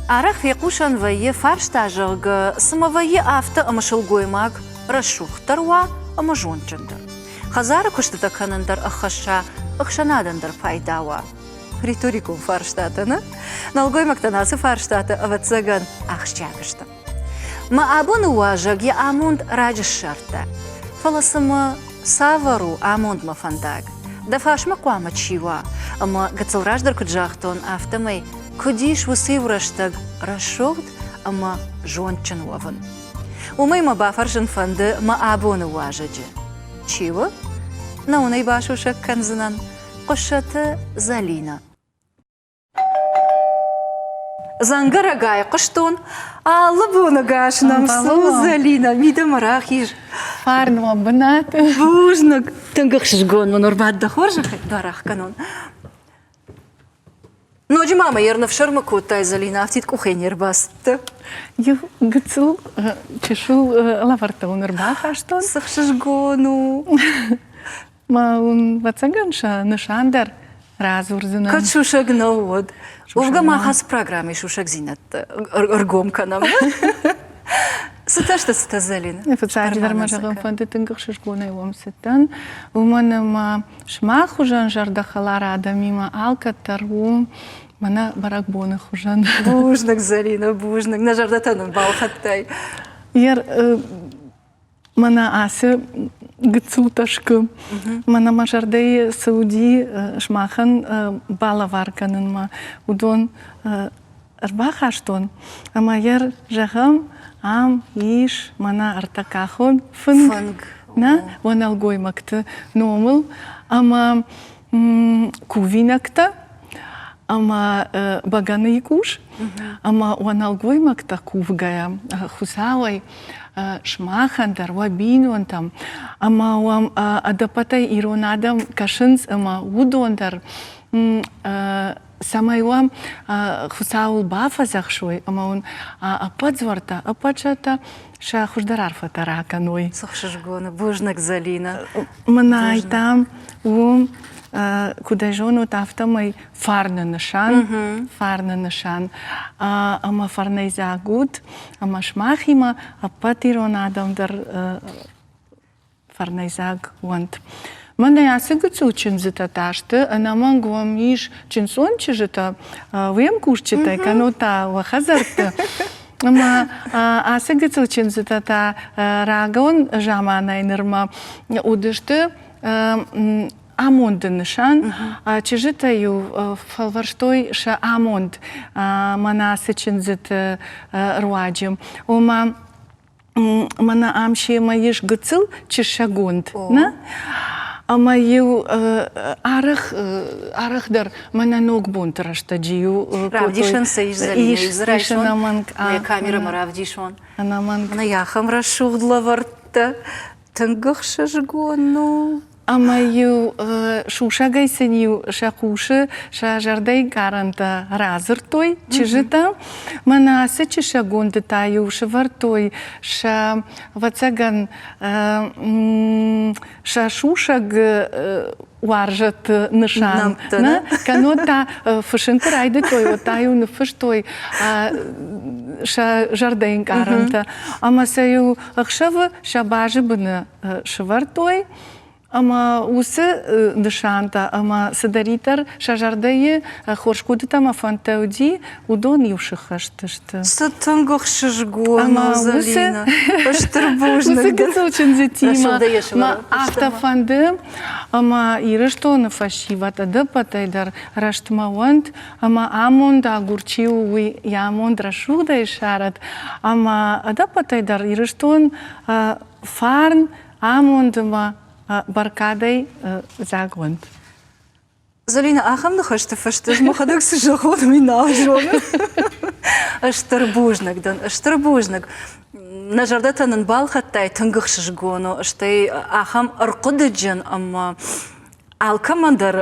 Арӕх фехъусӕн вӕййы фарста, зӕгъгӕ, цымӕ вӕййы афтӕ ӕмӕ сылгоймаг рӕсугъддӕр уа ӕмӕ зондджындӕр. Хӕдзары куыстытӕ кӕнын дӕр ӕххӕсса, ӕхсӕнадӕн дӕр пайда уа. Риторикон фарстатӕ, нӕ? Нӕлгоймӕгтӕн ацы фарстатӕ, ӕвӕццӕгӕн, ахсджиаг сты. Мӕ абоны уазӕг йӕ амонд раджы ссардта. Фӕлӕ цымӕ цавӕр у амондмӕ фӕндаг? Дӕ фарсмӕ хъуамӕ чи уа? Ӕмӕ гыццыл раздӕр куыд загътон, афтӕмӕй куыд ис уыцы-иу рӕстӕг рӕсугъд ӕмӕ зондджын уӕвын? Уымӕй мӕ бафӕрсын фӕнды мӕ абоны уазӕджы. Чи у? Нӕ уын ӕй басусӕг кӕндзынӕн. Хъуыссӕты Зӕлинӕ. Дзӕнгӕрӕгӕй хъуыстон, алы боны гас нӕм цу, Зӕлинӕ, мидӕмӕ рахиз. Фарн уӕ бынаты. Бузныг. Тынг ӕхсызгон мын ӕрбадт дӕ хорзӕхӕй барах кӕнон. Ноджы ма мӕ йе рныфсӕрмы кодтай, Зӕлинӕ, афтид къухӕй не рбацыдтӕ. Иу гыццыл чысыл лӕвӕрттӕ уын ӕрбахастон. Цы хсызгон у. Мӕ уын, ӕвӕццӕгӕн, сӕ нысан дӕр радзурдзынӕн. Кӕд сусӕг нӕу, уӕд. Уӕвгӕ мах ацы программӕйы сусӕгдзинӕдтӕ ӕргом кӕнӕм. Цытӕ сты, цытӕ, Зӕлинӕ? Фыццаджыдӕр мӕ зӕгъын фӕнды тынг ӕхсызгонӕй уӕм цыдтӕн, уымӕн ӕмӕ сымах хуызӕн зӕрдӕхӕлар адӕмимӕ алкӕддӕр у мӕнӕ бӕрӕгбоны хуызӕн. Бузныг, Зӕлинӕ, бузныг. Нӕ зӕрдӕтӕ нын балхӕдтай. Мӕнӕ ацы гыццыл тӕскъы, мӕнӕ мӕ зӕрдӕйы цы уыди сымахӕн балӕвар кӕнынмӕ, уыдон ӕрбахастон. Ӕмӕ йӕ зӕгъӕм, ам ис мӕнӕ ӕртӕкъахон фынг, нӕ, уӕ нӕлгоймӕгты номыл ӕмӕ кувинӕгтӕ ӕмӕ бӕгӕныйы къус ӕмӕ уӕ нӕлгоймӕгтӕ кувгӕйӕ Хуыцауӕй сымахӕн дӕр, уӕ бинонтӕм ӕмӕ уӕм ӕдӕппӕтӕй ирон адӕм кӕсынц ӕмӕ уыдон дӕр цӕмӕй уӕм Хуыцауыл бафӕдзӕхсой ӕмӕ уын ӕппӕт дзуӕрттӕ, ӕппӕт зӕдтӕ сӕ хуыздӕр арфӕтӕ ракӕной. Цы хсызгон, бузныг, Зӕлинӕ. Мӕнӕй там уым, куыд ӕй зонут, афтӕмӕй фарны нысан, фарны нысан. Ӕмӕ фӕрнӕйдзаг ут, ӕмӕ сымахимӕ ӕппӕт ирон адӕм дӕр фӕрнӕйдзаг уӕнт. Мӕнӕ ацы гыццыл чындзытӕ та сты, ӕнӕмӕнг уӕм ис чындздзон чызджытӕ, уе мкусджытӕ, кӕннод та уӕ хӕдзӕртты. Ӕмӕ ацы гыццыл чындзытӕ та рагон заманӕй нырмӕ уыдысты амонды нысан. Чызджытӕ-иу фӕлвӕрстой сӕ амонд мӕнӕ ацы чындзыты руаджы. Ома мӕнӕ ам семӕ ис гыццыл чыссӕгонд, нӕ? Ӕмӕ-иу арӕх, арӕхдӕр мӕнӕ ногбонты рӕстӕджы-иу Равдисӕн сӕ ис, Зӕлинӕ, ис райсон, йӕ камерӕмӕ равдисон. Ӕнӕмӕнг. Мӕнӕ ахӕм рӕсугъд лӕвӕрттӕ тынг ӕхсызгон у. Ӕмӕ-иу сусӕгӕй сын-иу сӕ хъусы сӕ зӕрдӕйы ӕнкъарӕнтӕ радзырдтой чызджытӕ. Мӕнӕ ацы чысӕгонды та-иу сӕвӕрдтой сӕ, ӕвӕццӕгӕн, сӕ сусӕг уарзӕтты нысан. Нӕ? Кӕннод та фыссын куы райдыдтой, уӕд та-иу ныффыстой сӕ зӕрдӕйы ӕнкъарӕнтӕ. Ӕмӕ сӕ-иу ӕхсӕвы сӕ базы быны сӕвӕрдтой ӕмӕ уыцы нысантӕ ӕмӕ цыдӕриддӕр сӕ зӕрдӕйы хорз хъуыдытӕ ӕмӕ фӕндтӕ уыди, уыдон-иу сыххӕст сты. Цы тынг ӕхсызгон у, Зӕлинӕ! Стыр бузныг. Уыцы гыццыл чындзытимӕ мӕ афтӕ фӕнды, ӕмӕ Ирыстоны фӕсивӕд ӕдӕппӕтӕй дӕр рӕстмӕ уӕнт, ӕмӕ амондагур чи у, уый йӕ амонд рӕсугъдӕй ссарӕд, ӕмӕ ӕдӕппӕтӕй дӕр Ирыстон фарн, амонд ӕмӕ бӕркадӕй дзаг уӕнт. Зӕлинӕ, ахӕм ныхӕсты фӕстӕ ӕз мӕхӕдӕг цы зӕгъон, уый нал зонын. Стыр бузныг дӕн, стыр бузныг. Нӕ зӕрдӕтӕ нын балхӕдтай тынг ӕхсызгон у, стӕй ахӕм ӕрхъуыдыджын ӕмӕ алкӕмӕн дӕр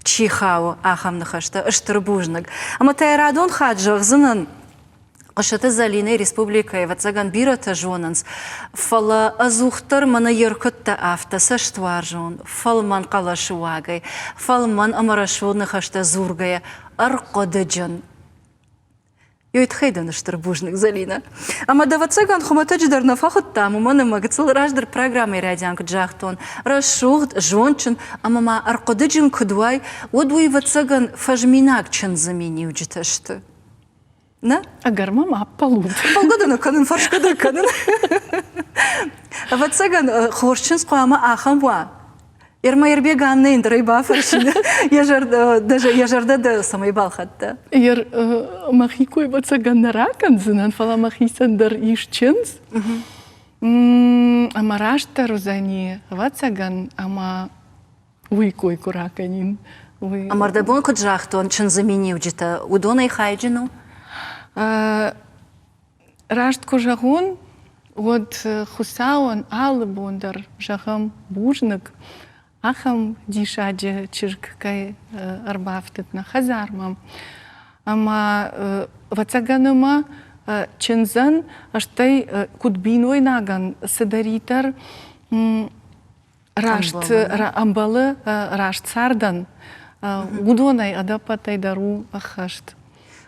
чи хауы, ахӕм ныхӕстӕ. Стыр бузныг. Ӕмӕ та йӕ радон хатт зӕгъдзынӕн, Хъуысаты Зӕлинӕйы республикӕйы, ӕвӕццӕгӕн, бирӕтӕ зонынц, фӕлӕ ӕдзухдӕр мӕнӕ йе ркуыдтӕ афтӕ цӕстуарзон, фӕлмӕн хъӕлӕсы уагӕй, фӕлмӕн ӕмӕ рӕсугъд ныхӕстӕ дзургӕйӕ ӕрхъуыдыджын. Ёй тыххӕй дын стыр бузныг, Зӕлинӕ. Ӕмӕ дӕ ӕвӕццӕгӕн хуымӕтӕджы дӕр нӕ фӕхуыдтам, уымӕн ӕмӕ гыццыл раздӕр программӕйы райдиан куыд загътон, рӕсугъд, зондджын ӕмӕ ма ӕрхъуыдыджын куыд уай, уӕд уый, ӕвӕццӕгӕн, фӕзминаг чындзы миниуджытӕ сты. Нӕ? Ӕгӕр мӕм ӕппӕлут. Ӕппӕлгӕ дӕ нӕ кӕнын, фӕрсгӕ дӕ кӕнын. Ӕвӕццӕгӕн, хорз чындз хъуамӕ ахӕм уа, Ермаирбег Аннӕ ӕндӕрӕй бафӕрсин, йӕ зӕрдӕ дӕ цӕмӕй балхӕдта? Ер мӕхи кой ӕвӕццӕгӕн нӕ ракӕндзынӕн, фӕлӕ мӕхицӕн дӕр ис чындз. Ӕмӕ растдӕр уыдзӕни, ӕвӕццӕгӕн, ӕмӕ уый кой куы ракӕнин. Ӕмӕ ӕрдӕбон куыд загътон, чындзы миниуджытӕ, уыдонӕй хайджын у? Раст куы зӕгъон, уӕд Хуыцауӕн алы бон дӕр зӕгъӕм бузныг, ахӕм диссаджы чызг кӕй ӕрбафтыд нӕ хӕдзармӕ. Ӕмӕ ӕвӕццӕгӕн ӕмӕ чындзӕн, стӕй куыд бинойнагӕн цыдӕриддӕр раст ӕмбӕлы раст цардӕн, уыдонӕй ӕдӕппӕтӕй дӕр у ӕххӕст.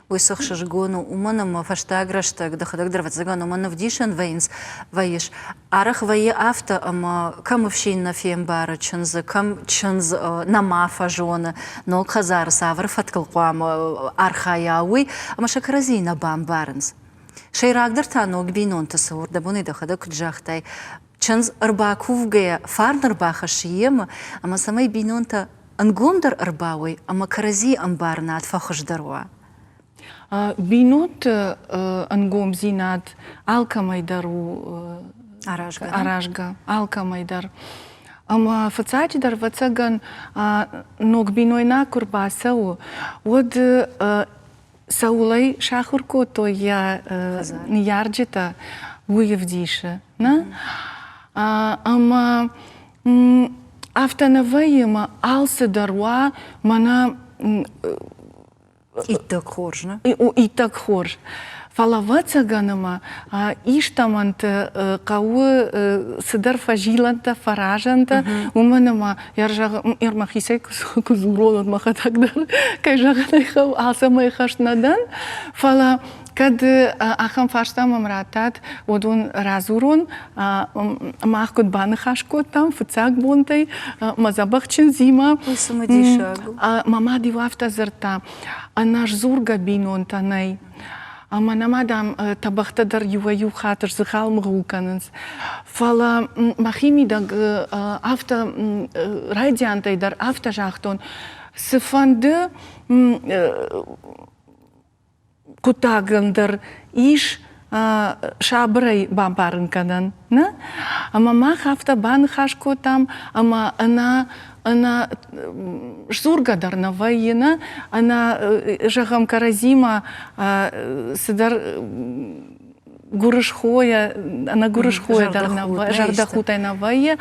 Уый цы хсызгон у, уымӕн ӕмӕ фӕстаг рӕстӕг дӕхӕдӕг дӕр ӕвӕццӕгӕн уымӕн ӕвдисӕн вӕййынц, вӕййыс. Арӕх вӕййы афтӕ, ӕмӕ кӕм ӕфсин нӕ фембары чындзы, кӕм чындз нӕма фӕзоны, ног хӕдзары цавӕр фӕткыл хъуамӕ архайа, уый, ӕмӕ сӕ кӕрӕдзийы нӕ бамбарынц. Сӕйрагдӕр та ног бинонты цы у, дӕ бонӕй дӕхӕдӕг куыд загътай, Чындз ӕрбакувгӕйӕ фарн ӕрбахӕссы йемӕ, ӕмӕ цӕмӕй бинонтӕ ӕнгомдӕр ӕрбауой ӕмӕ кӕрӕдзийы ӕмбарынад фӕхуыздӕр уа. Бинонты ӕнгомдзинад алкӕмӕй дӕр у аразгӕ, алкӕмӕй дӕр. Ӕмӕ фыццаджыдӕр, ӕвӕццӕгӕн, ног бинойнаг куы рбацӕуы, уӕд цӕуыл ӕй сахуыр кодтой йӕ ныййарджытӕ, уый ӕвдисы. Нӕ? Ӕмӕ афтӕ нӕ вӕййы, ӕмӕ алцыдӕр уа мӕнӕ Иттӕг хорз, нӕ? Иттӕг хорз. Фӕлӕ ӕвӕццӕгӕн ӕмӕ истӕмӕнты хъӕуы цыдӕр фӕзилӕнтӕ, фӕразӕнтӕ, уымӕн ӕмӕ мӕхицӕй куы дзурон, уӕд мӕхӕдӕг дӕр, кӕй зӕгъын ӕй хъӕуы, алцӕмӕй хӕст нӕ дӕн. Фӕлӕ кӕд ахӕм фарста мӕм раттат, уӕд уын радзурон, мах куыд баныхас кодтам фыццаг бонтӕй мӕ дзӕбӕх чындзимӕ. Уый цымыдисаг у. Мӕ мад-иу афтӕ дзырдта, ӕнӕсдзургӕ бинонтӕ нӕй. Ӕмӕ нӕ ма, дам, тӕбӕгътӕ дӕр иуӕй-иу хатт сдзыхъал-мыгъул кӕнынц. Фӕлӕ мӕхимидӕг афтӕ райдиантӕй дӕр афтӕ загътон, цыфӕнды хъуыддагӕн дӕр ис сабырӕй бамбарын кӕнӕн, нӕ? Ӕмӕ мах афтӕ баныхас кодтам, ӕмӕ ӕнӕ ӕнӕ сдзургӕ дӕр нӕ вӕййы, нӕ? Ӕнӕ, зӕгъӕм, кӕрӕдзимӕ цыдӕр гуырысхойӕ, ӕнӕ гуырысхойӕ дӕр нӕ зӕрдӕхудтӕй нӕ вӕййы,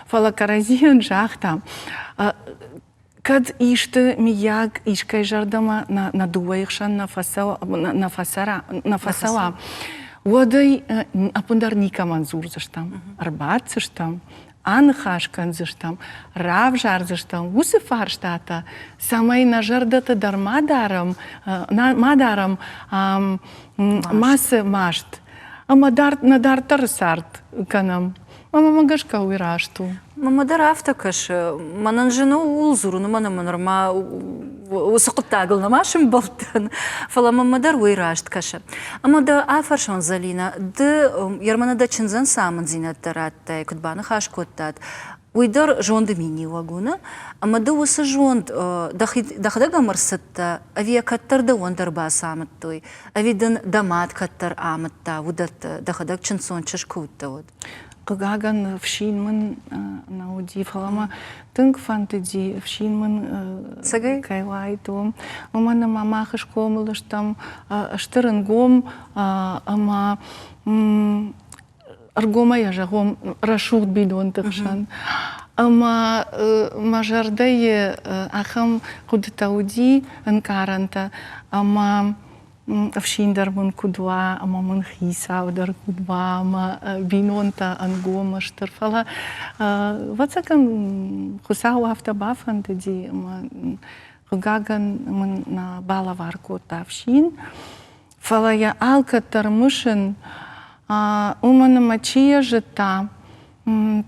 фӕлӕ кӕрӕдзийӕн загътам, кӕд исты, миййаг, искӕй зӕрдӕмӕ нӕ дыууӕйы хсӕн нӕ фӕцӕуа, уӕд ӕй ӕппындӕр никӕмӕн дзурдзыстӕм, ӕрбаддзыстӕм, аныхас кӕндзыстӕм, равзардзыстӕм уыцы фарстатӕ, цӕмӕй нӕ зӕрдӕты дӕр ма дарӕм, ма дарӕм мацы маст ӕмӕ нӕ дарддӕры цард кӕнӕм. Ӕмӕ мӕ гӕсгӕ уый раст у. Мӕнмӕ дӕр афтӕ кӕсы. Мӕнӕн зын у ууыл дзурын, уымӕн ӕмӕ нырма уыцы хъуыддагыл нӕма сӕмбӕлдтӕн, фӕлӕ мӕнмӕ дӕр уый раст кӕсы. Ӕмӕ дӕ афӕрсон, Зӕлинӕ, ды Ерманы дӕ чындзӕн цы амынддзинӕдтӕ радтай, куыд баныхас кодтат, уый дӕр зонды миниуӕг у, нӕ? Ӕмӕ ды уыцы зонд дӕхӕдӕг ӕм ӕрцыдтӕ, ӕви йӕ кӕддӕр дӕуӕн дӕр бацамыдтой, ӕви дын дӕ мад кӕддӕр амыдта уыдӕттӕ, дӕхӕдӕг чындздзон чызг куы уыдтӕ, уӕд? Хъыгагӕн, ӕфсин мын нӕ уыди, фӕлӕ мӕ тынг фӕндыди, ӕфсин мын кӕй уаид, уым. Уымӕн ӕмӕ мах схъомыл стӕм стыр ӕнгом ӕмӕ ӕргомӕй зӕгъон, рӕсугъд бинонты хсӕн. Ӕмӕ мӕ зӕрдӕйы ахӕм хъуыдытӕ уыди, ӕнкъарӕнтӕ, ӕмӕ ӕфсин дӕр мын куыд уа ӕмӕ мын хицау дӕр куыд уа ӕмӕ бинонтӕ ӕнгом стыр. Фӕлӕ, ӕвӕццӕгӕн, Хуыцау афтӕ бафӕндыди ӕмӕ, хъыгагӕн, мын нӕ балӕвар кодта ӕфсин. Фӕлӕ йӕ алкӕддӕр мысын, уымӕн ӕмӕ чи йӕ зыдта,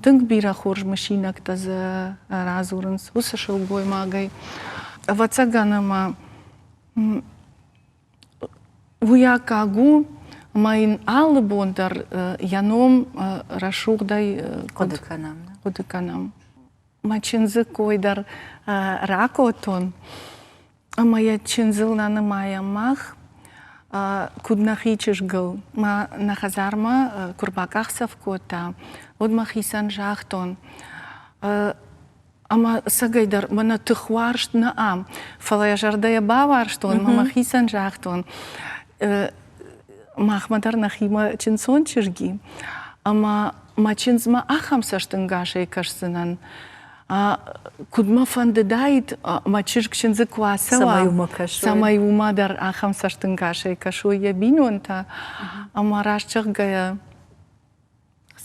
тынг бирӕ хорз мысинӕгтӕ дзы радзурынц уыцы сылгоймагӕй. Ӕвӕццӕгӕн ӕмӕ уый аккаг у, ӕмӕ йын алы бон дӕр йӕ ном рӕсугъдӕй хъуыды кӕнӕм. Хъуыды кӕнӕм. Мӕ чындзы кой дӕр ракодтон, ӕмӕ йӕ чындзыл нӕ нымайӕм мах, куыд нӕхи чызгыл. Мӕ нӕ хӕдзармӕ куы рбакъахдзӕф кодта, уӕд мӕхицӕн загътон, ӕмӕ ӕцӕгӕйдӕр мӕнӕ тыхуарзт нӕ ам, фӕлӕ йӕ зӕрдӕйӕ бауарзтон ӕмӕ мӕхицӕн загътон, махмӕ дӕр нӕхимӕ чындздзон чызг и, ӕмӕ мӕ чындзмӕ ахӕм цӕстӕнгасӕй кӕсдзынӕн, куыд мӕ фӕндыдаид, мӕ чызг чындзы куы ацӕуа, цӕмӕй уымӕ дӕр ахӕм цӕстӕнгасӕй кӕсой йӕ бинонтӕ, ӕмӕ раст зӕгъгӕйӕ,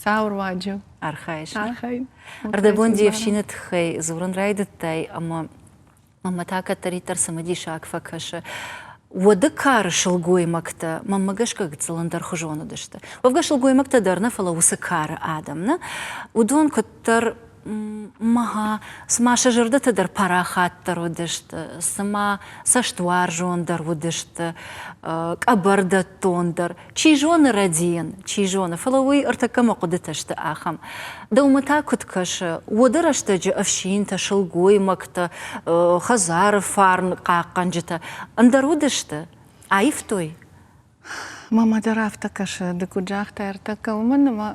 Хуыцауы руаджы. Архайыс. Архайын. Ӕрдӕбон де фсины тыххӕй дзурын райдыдтай ӕмӕ мӕнмӕ та кӕддӕриддӕр цымыдисаг фӕкӕсы. Уӕды кары сылгоймӕгтӕ, мӕнмӕ гӕсгӕ, гыццыл ӕндӕрхуызон уыдысты. Уӕвгӕ сылгоймӕгтӕ дӕр нӕ, фӕлӕ уыцы кары адӕм, нӕ? Уыдон куыддӕр мӕ цыма сӕ зӕрдӕтӕ дӕр парахатдӕр уыдысты, цыма цӕстуарзондӕр уыдысты, къӕбӕрдӕттондӕр. Чи зоны рӕдийын, чи зоны, фӕлӕ уый ӕртӕккӕ мӕ хъуыдытӕ сты ахӕм. Дӕумӕ та куыд кӕсы, уӕды рӕстӕджы ӕфсинтӕ, сылгоймӕгтӕ, хӕдзары фарн хъахъхъӕнджытӕ ӕндӕр уыдысты? Аивтой? Мамӕ дӕр афтӕ кӕсы, ды куыд загътай ӕртӕккӕ, уымӕн ӕмӕ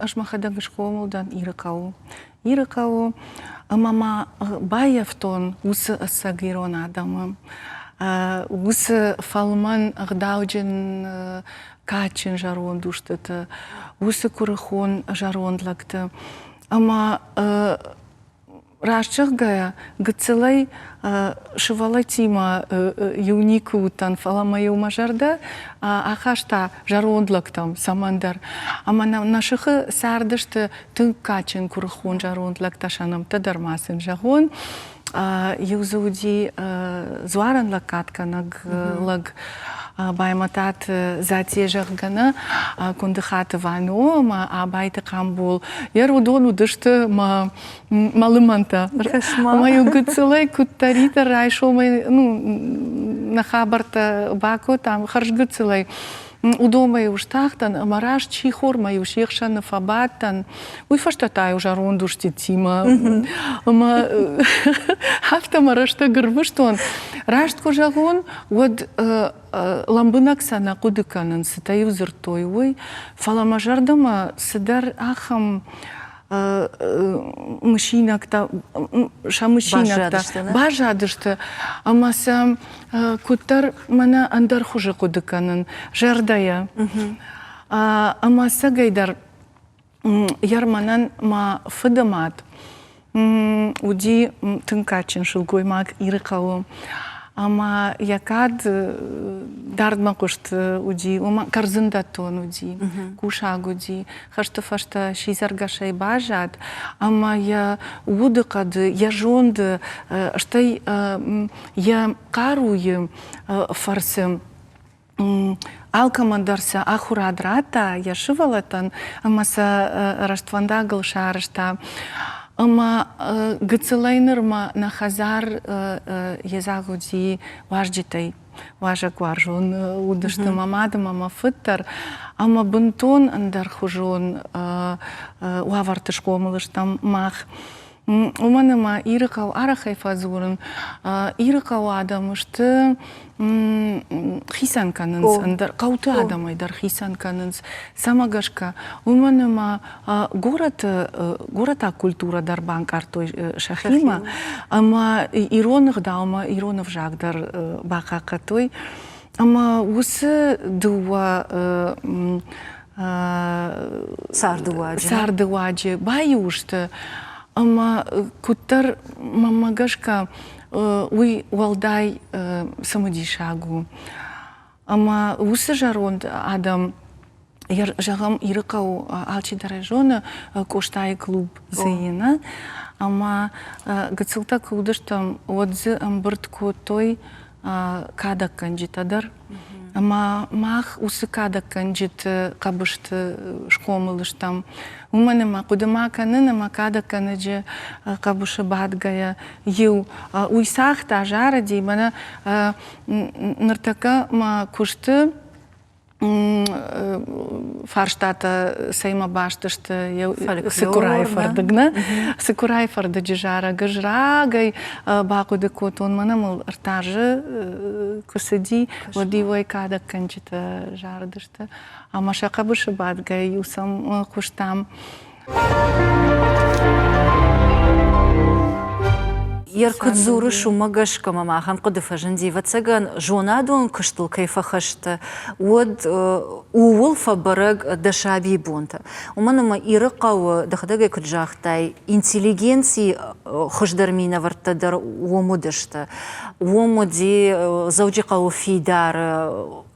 ӕз мӕхӕдӕг схъомыл дӕн Ирыхъӕуы. Ирыхъӕуы ӕмӕ ма баййӕфтон уыцы ӕцӕг ирон адӕмы, уыцы фӕлмӕн, ӕгъдауджын, кадджын зӕронд устыты, уыцы куырыхон зӕронд лӕгты. Ӕмӕ раст зӕгъгӕйӕ, гыццылӕй сывӕллӕттимӕ иу никуы уыдтӕн, фӕлӕ мӕ-иу мӕ зӕрдӕ ахаста зӕронд лӕгтӕм цӕмӕндӕр. Ӕмӕ нӕ сыхы цардысты тынг кадджын куырыхон зӕронд лӕгтӕ, сӕ нӕмттӕ дӕр ма сын зӕгъон. Иу дзы уыди дзуарӕн лӕггадгӕнӕг лӕг Баймӕтаты Зате, зӕгъгӕ, нӕ Куындыхаты Вано ӕмӕ Абайты Хъамбол. Йӕ уыдон уыдысты мӕ мӕ лымӕнтӕ. Ӕмӕ-иу гыццылӕй куыддӕриддӕр райсомӕй ну, нӕ хабӕрттӕ бакодтам, хӕрзгыццылӕй уыдонмӕ-иу стахтӕн ӕмӕ раст сихормӕ-иу се хсӕны фӕбадтӕн. Уый фӕстӕ та-иу зӕронд устытимӕ ӕмӕ афтӕ мӕ рӕстӕг ӕрвыстон. Раст куы зӕгъон, уӕд лӕмбынӕг сӕ нӕ хъуыды кӕнын, цытӕ-иу дзырдтой, уый, фӕлӕ мӕ зӕрдӕмӕ цыдӕр ахӕм мысинӕгтӕ, сӕ мысинӕгтӕ баззадысты ӕмӕ сӕ куыддӕр мӕнӕ ӕндӕр хуызы хъуыды кӕнын зӕрдӕйӕ. Ӕмӕ ӕцӕгӕйдӕр Ерманӕн мӕ фыды мад уыди тынг кадджын сылгоймаг Ирыхъӕуы. Ӕмӕ йӕ кад дардмӕ хъуыст уыди, уымӕ кӕрдзындӕттон уыди, кусаг уыди. Хӕсты фӕстӕ сидзӕргӕсӕй баззад ӕмӕ йӕ удыхъӕды, йӕ зонды, стӕй йӕ хъаруйы фӕрцы алкӕмӕн дӕр сӕ ахуырад радта йӕ сывӕллӕттӕн ӕмӕ сӕ рӕствӕндагыл сарӕзта. Ӕмӕ гыццылӕй нырмӕ нӕ хӕдзар йедзаг уыди уазджытӕй. Уазӕгуарзон уыдысты мӕ мад ӕмӕ мӕ фыд дӕр. Ӕмӕ бынтон ӕндӕрхуызон уавӕрты схъомыл стӕм мах. Уымӕн ӕмӕ Ирыхъӕу арӕхӕй фӕдзурын. Ирыхъӕуы адӕм сты хицӕн кӕнынц ӕндӕр хъӕуты адӕмӕй дӕр хицӕн кӕнынц. Цӕмӕ гӕсгӕ? Уымӕн ӕмӕ горӕты горӕтаг культурӕ дӕр банкъардтой сӕхимӕ ӕмӕ ирон ӕгъдаумӕ ирон ӕвзаг дӕр бахъахъхъӕдтой. Ӕмӕ уыцы дыууӕ цардыуаджы баиу сты ӕмӕ куыддӕр мӕнмӕ гӕсгӕ уый уӕлдай цымыдисаг у. Ӕмӕ уыцы зӕронд адӕм, зӕгъӕм, Ирыхъӕу алчидӕр ӕй зоны, Къостайы клуб дзы и, нӕ? Ӕмӕ гыццылтӕ куы уыдыстӕм, уӕд дзы ӕмбырд кодтой кадӕггӕнджытӕ дӕр. Ӕмӕ мах уыцы кадӕггӕнджыты хъӕбысты схъомыл стӕм. Уымӕн ӕмӕ хъуыды ма кӕнын, ӕмӕ кадӕггӕнӕджы хъӕбысы бадгӕйӕ иу уый цагъта, зарыди, мӕнӕ ныртӕккӕ мӕ куысты фарстатӕ цӕимӕ баст сты Цыкурайы фӕрдыг, нӕ? Цыкурайы фӕрдыджы зарӕг ӕз рагӕй бахъуыды кодтон, мӕнӕ мыл ӕртӕ азы куы цыди, уӕд-иу ӕй кадӕггӕнджытӕ зарыдысты. Ӕмӕ сӕ хъӕбысы бадгӕйӕ-иу сӕм хъуыстам. Йер куыд дзурыс, уымӕ гӕсгӕ мӕм ахӕм хъуыды фӕзынди, ӕвӕццӕгӕн, зонадон куыстыл кӕй фӕхӕсты, уӕд ууыл фӕбӕрӕг дӕ сабийы бонтӕ. Уымӕн ӕмӕ Ирыхъӕуы, дӕхӕдӕг ӕй куыд загътай, интеллигенцийы хуыздӕр минӕвӕрттӕ дӕр уым уыдысты. Уым уыди Дзӕуджыхъӕуы фидары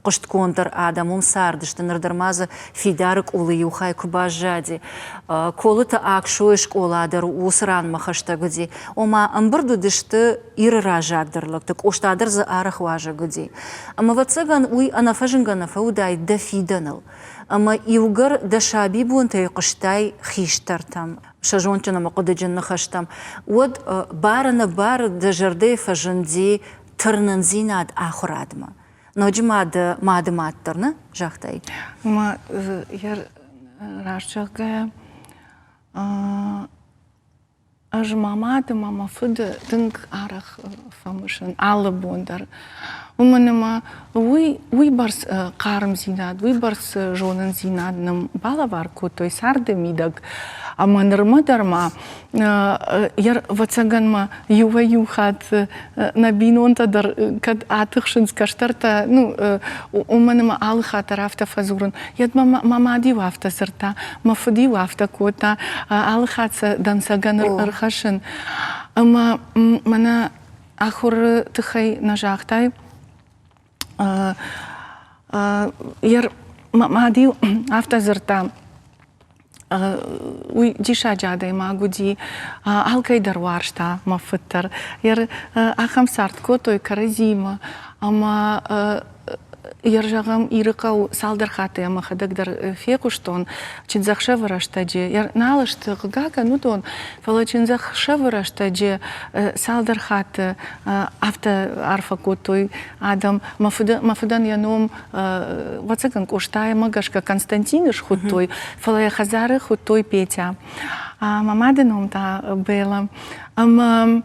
хъуыстгонддӕр адӕм уым цардысты, ныр дӕр ма дзы Фидары къулы иу хай куы баззади. Колыты Аксойы скъола дӕр уыцы ранмӕ хӕстӕг уыди. Ома, ӕмбырд уыдысты Иры раззагдӕр лӕгты, Къоста дӕр дзы арӕх уазӕг уыди. Ӕмӕ, ӕвӕццӕгӕн, уый ӕнӕфӕзынгӕ нӕ фӕуыдаид дӕ фидӕныл. Ӕмӕ иугӕр дӕ сабибонтӕй хъуыстай хистӕртӕм, сӕ зондджын ӕмӕ хъуыдыджын ныхӕстӕм, уӕд бар-ӕнӕбары дӕ зӕрдӕйы фӕзынди тырнындзинад ахуырадмӕ. Ноджы ма дӕ мады мад дӕр, нӕ загътай? Ма йӕ раст зӕгъгӕйӕ, ӕз мӕ мад ӕмӕ мӕ фыды тынг арӕх фӕмысын алы бон дӕр. Уымӕн ӕмӕ уый уыйбӕрц хъармдзинад, уыйбӕрц зонындзинад нын балӕвар кодтой царды мидӕг. Ӕмӕ нырмӕ дӕр ма ӕвӕццӕгӕн ма иуӕй-иу хатт нӕ бинонтӕ дӕр кӕд атыхсынц кӕстӕртӕ, ну, уымӕн ӕмӕ алы хатт дӕр афтӕ фӕдзурын. Йӕд мӕ мад-иу афтӕ дзырдта, мӕ фыд-иу афтӕ кодта, алы хатт сӕ дӕнцӕгӕн ӕрхӕссын. Ӕмӕ мӕнӕ ахуыры тыххӕй нӕ загътай, мӕ мад-иу афтӕ дзырдта, уый диссаджы адӕймаг уыди, алкӕй дӕр уарзта мӕ фыд дӕр. Ахӕм цард кодтой кӕрӕдзиимӕ ӕмӕ йӕ зӕгъӕм, Ирыхъӕу цалдӕр хатты йӕ мӕхӕдӕг дӕр фехъуыстон чындзӕхсӕвы рӕстӕджы. Нал сты, хъыгагӕн, уыдон, фӕлӕ чындзӕхсӕвы рӕстӕджы цалдӕр хатты афтӕ арфӕ кодтой адӕм. Мӕ фыды, мӕ фыдӕн йӕ ном ӕвӕццӕгӕн, Къостаимӕ гӕсгӕ Константины схуыдтой, фӕлӕ йӕ хӕдзары хуыдтой Петя. Мӕ мады ном та Бэлла. Ӕмӕ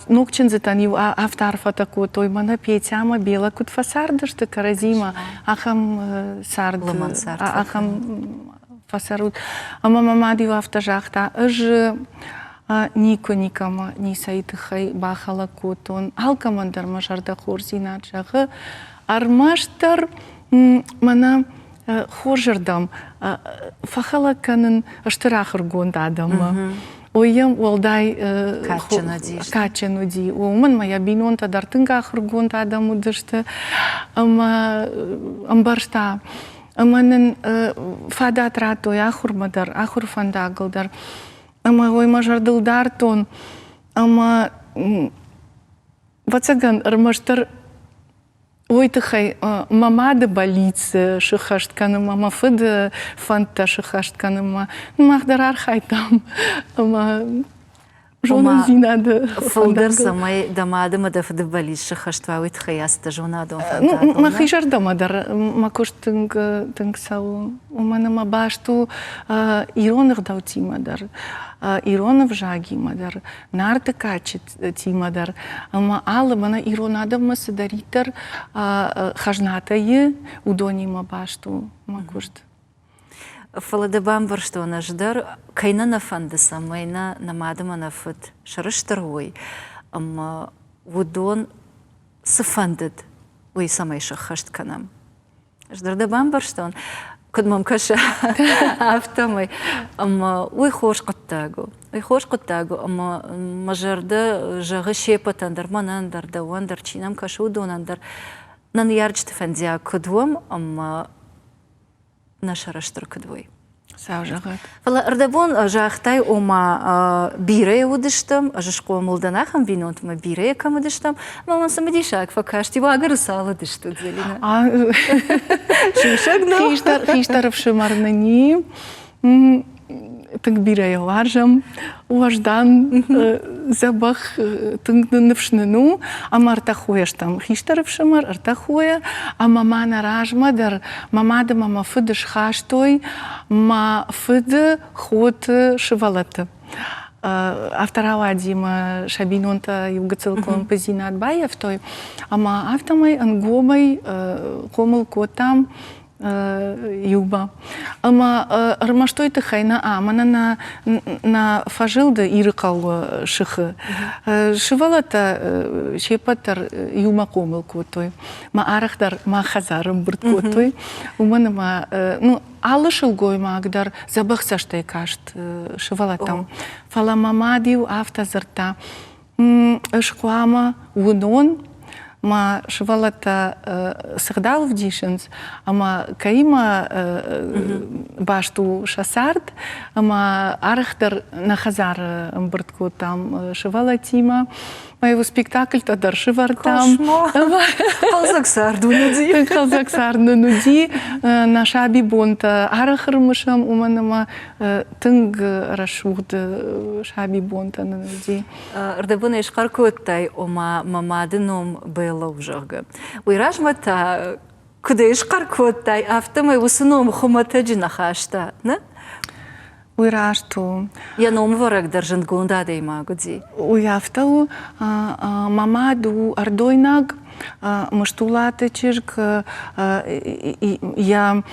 ног чындзытӕн-иу афтӕ арфӕтӕ кодтой, мӕнӕ Петя ӕмӕ Бела куыд фӕцардысты кӕрӕдзимӕ, ахӕм цард, ахӕм фӕцӕрут. Ӕмӕ мӕ мад-иу афтӕ загъта, ӕз никуы никӕмӕ ницӕй тыххӕй бахӕлӕг кодтон, алкӕмӕн дӕр мӕ зӕрдӕ хорздзинад зӕгъы, ӕрмӕстдӕр мӕнӕ хорзырдӕм фӕхӕлӕг кӕнын стыр ахуыргонд адӕммӕ. Уый йӕм уӕлдай кадджын уыди. Уымӕн ма йӕ бинонтӕ дӕр тынг ахуыргонд адӕм уыдысты ӕмӕ ӕмбӕрста. Ӕмӕ нын фадат радтой ахуырмӕ дӕр, ахуыры фӕндагыл дӕр. Ӕмӕ уый мӕ зӕрдыл дардтон. Ӕмӕ ӕвӕццӕгӕн, ӕрмӕстдӕр уый тыххӕй мӕ мады бӕллиц сыххӕст кӕнынмӕ, мӕ фыды фӕндтӕ сыххӕст кӕнынмӕ мах дӕр архайдтам ӕмӕ зонындзинады фылдӕр цӕмӕй дӕ мады ӕмӕ дӕ фыды бӕллиц сыххӕст уа, уый тыххӕй ацыдтӕ зонадон фӕндагыл. Мӕхи зӕрдӕмӕ дӕр мӕ куыст тынг тынг цӕуы, уымӕн ӕмӕ баст у ирон ӕгъдӕуттимӕ дӕр, ирон ӕвзагимӕ дӕр, Нарты кадджытимӕ дӕр ӕмӕ алы мӕнӕ ирон адӕммӕ цыдӕриддӕр хӕзнатӕ и, уыдонимӕ баст у мӕ куыст. Фӕлӕ дӕ бамбӕрстон ӕз дӕр, кӕй нӕ нӕ фӕнды, цӕмӕй нӕ нӕ мад ӕмӕ нӕ фыд сӕрыстыр уой, ӕмӕ уыдон цы фӕндыд, уый цӕмӕй сӕххӕст кӕнӕм. Ӕз дӕр дӕ бамбӕрстон, куыд мӕм кӕсы, афтӕмӕй. Ӕмӕ уый хорз хъуыддаг у. Уый хорз хъуыддаг у, ӕмӕ мӕ зӕрдӕ зӕгъы се ппӕтӕн дӕр, мӕнӕн дӕр, дӕуӕн дӕр, чи нӕм кӕсы, уыдонӕн дӕр, нӕ ныййарджыты фӕндиаг куыд уӕм ӕмӕ нӕ сӕрыстыр куыд уой. Хуыцау зӕгъӕд. Фӕлӕ ӕрдӕбон загътай, ома бирӕ уыдыстӕм, ӕз схъомыл дӕн ахӕм бинонтмӕ, бирӕ кӕм уыдыстӕм, ӕмӕ мӕм цымыдисаг фӕкасти, уагӕры цал уыдыстут, Зӕлинӕ? Сусӕг нӕу? Хистӕр, хистӕр ӕфсымӕр нын и. Тынг бирӕ йӕ уарзӕм, уӕздан, дзӕбӕх, тынг ныфс нын у. Ӕмӕ ӕртӕ хойӕ стӕм. Хистӕр ӕфсымӕр, ӕртӕ хойӕ. Ӕмӕ ма нӕ размӕ дӕр мӕ мад ӕмӕ мӕ фыд схастой мӕ фыды хоты сывӕллӕтты. Афтӕ рауади мӕ сӕ бинонтӕ иу гыццыл къуылымпыдзинад баййӕфтой. Ӕмӕ афтӕмӕй ӕнгомӕй хъомыл кодтам иумӕ. Ӕмӕ ӕрмӕст уый тыххӕй нӕ, мӕнӕ нӕ нӕ фӕзылды Ирыхъӕуы сыхы сывӕллӕттӕ се ппӕт дӕр иумӕ хъомыл кодтой. Мӕ арӕхдӕр мӕ хӕдзары ӕмбырд кодтой, уымӕн ӕмӕ ну, алы сылгоймаг дӕр дзӕбӕх цӕстӕй каст сывӕллӕттӕм. Фӕлӕ мӕ мад-иу афтӕ дзырдта, ӕз хъуамӕ уынон, мӕ сывӕллӕттӕ цы гъдау ӕвдисынц ӕмӕ кӕимӕ баст у сӕ цард, ӕмӕ арӕхдӕр нӕ хӕдзары ӕмбырд кодтам сывӕллӕттимӕ. Ма спектакльтӕ дӕр сывӕрдтам. Хъӕлдзӕг цард уын уыди. Хъӕлдзӕг цард нын уыди. Нӕ сабибонтӕ арӕх ӕрымысӕм, уымӕн ӕмӕ тынг рӕсугъд сабибонтӕ нын уыди. Ӕрдӕбонӕй схъӕр кодтай, ома мӕ мады ном Белла у, зӕгъгӕ. Уый размӕ та куыд ӕй схъӕр кодтай, афтӕмӕй уыцы ном хуымӕтӕджы нӕ хаста, нӕ? Уый раст у. Йӕ номвӕрӕг дӕр зындгонд адӕймаг уыди. Уый афтӕ у. Мӕ мад у ӕрдойнаг, Мыстулаты чызг, йӕ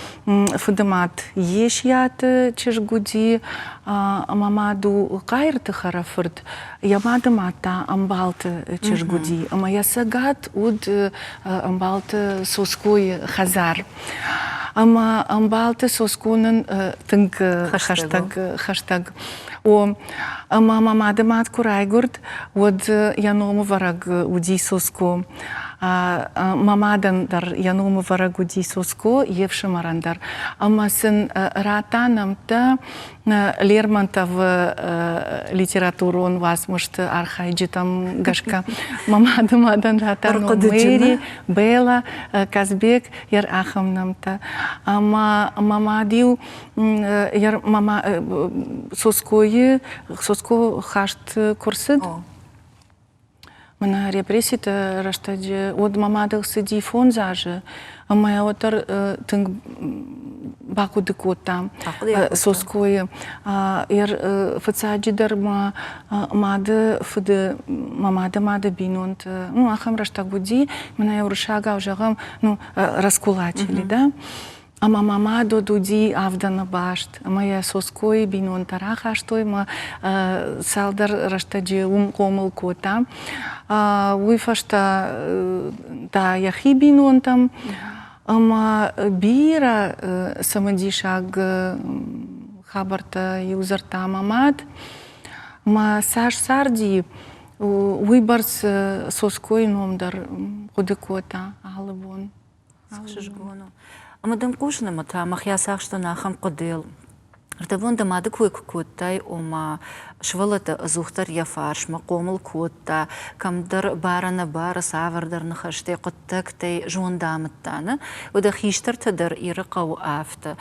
фыдымад Есиаты чызг уыди. Мӕ мад у Хъайырты хӕрӕфырт, йӕ мады мад та Ӕмбалты чызг уыди. Ӕмӕ йӕ цӕгат уыд Ӕмбалты Соскойы хӕдзар. Ӕмӕ Ӕмбалты Соско нын тынг хӕстӕг, хӕстӕг. О, ӕмӕ мӕ мады мад куы райгуырд, уӕд йӕ номывӕрӕг уыди Соско. Мӕ мадӕн дӕр йӕ номывӕрӕг уыди Соско, йе фсымӕрӕн дӕр. Ӕмӕ сын радта нӕмттӕ Лермонтовы литературон уацмысты архайджытӕм гӕсгӕ. Мӕ мады мадӕн радта ном Мэри, Белла, Казбек, йӕ ахӕм нӕмттӕ. Ӕмӕ мӕ мад-иу мама Соскойы Соско хаст куы рцыд, мӕнӕ репресситы рӕстӕджы, уӕд мӕ мадыл цыди фондз азы, ӕмӕ йӕ уӕддӕр тынг бахъуыды кодта Соскойы. Фыццаджыдӕр мӕ мады фыды, мӕ мады мады бинонты, ну, ахӕм рӕстӕг уыди, мӕнӕ уырыссагау зӕгъӕм, ну, раскулачили, да? Ӕмӕ мӕ мад уӕд уыди авдӕны баст, ӕмӕ йӕ Соскойы бинонтӕ рахастой ӕмӕ цалдӕр рӕстӕджы уым хъомыл кодта. Уый фӕстӕ та йӕхи бинонтӕм ӕмӕ бирӕ цымыдисаг хабӕрттӕ-иу дзырдта мӕ мад. Мӕ цас царди, уыйбӕрц Соскойы ном дӕр хъуыды кодта алы бон. Ӕхсызгон у. Ӕмӕ дӕм хъусын ӕмӕ та мӕхи ацахстон ахӕм хъуыдыйыл. Ӕрдӕбон дӕ мады кой куы кодтай, ома сывӕллӕттӕ ӕдзухдӕр йӕ фарсмӕ хъомыл кодта, кӕмдӕр бар-ӕнӕбары цавӕрдӕр ныхӕстӕй, хъуыддӕгтӕй зонд амыдта, нӕ? Уӕдӕ хистӕртӕ дӕр Ирыхъӕуы афтӕ.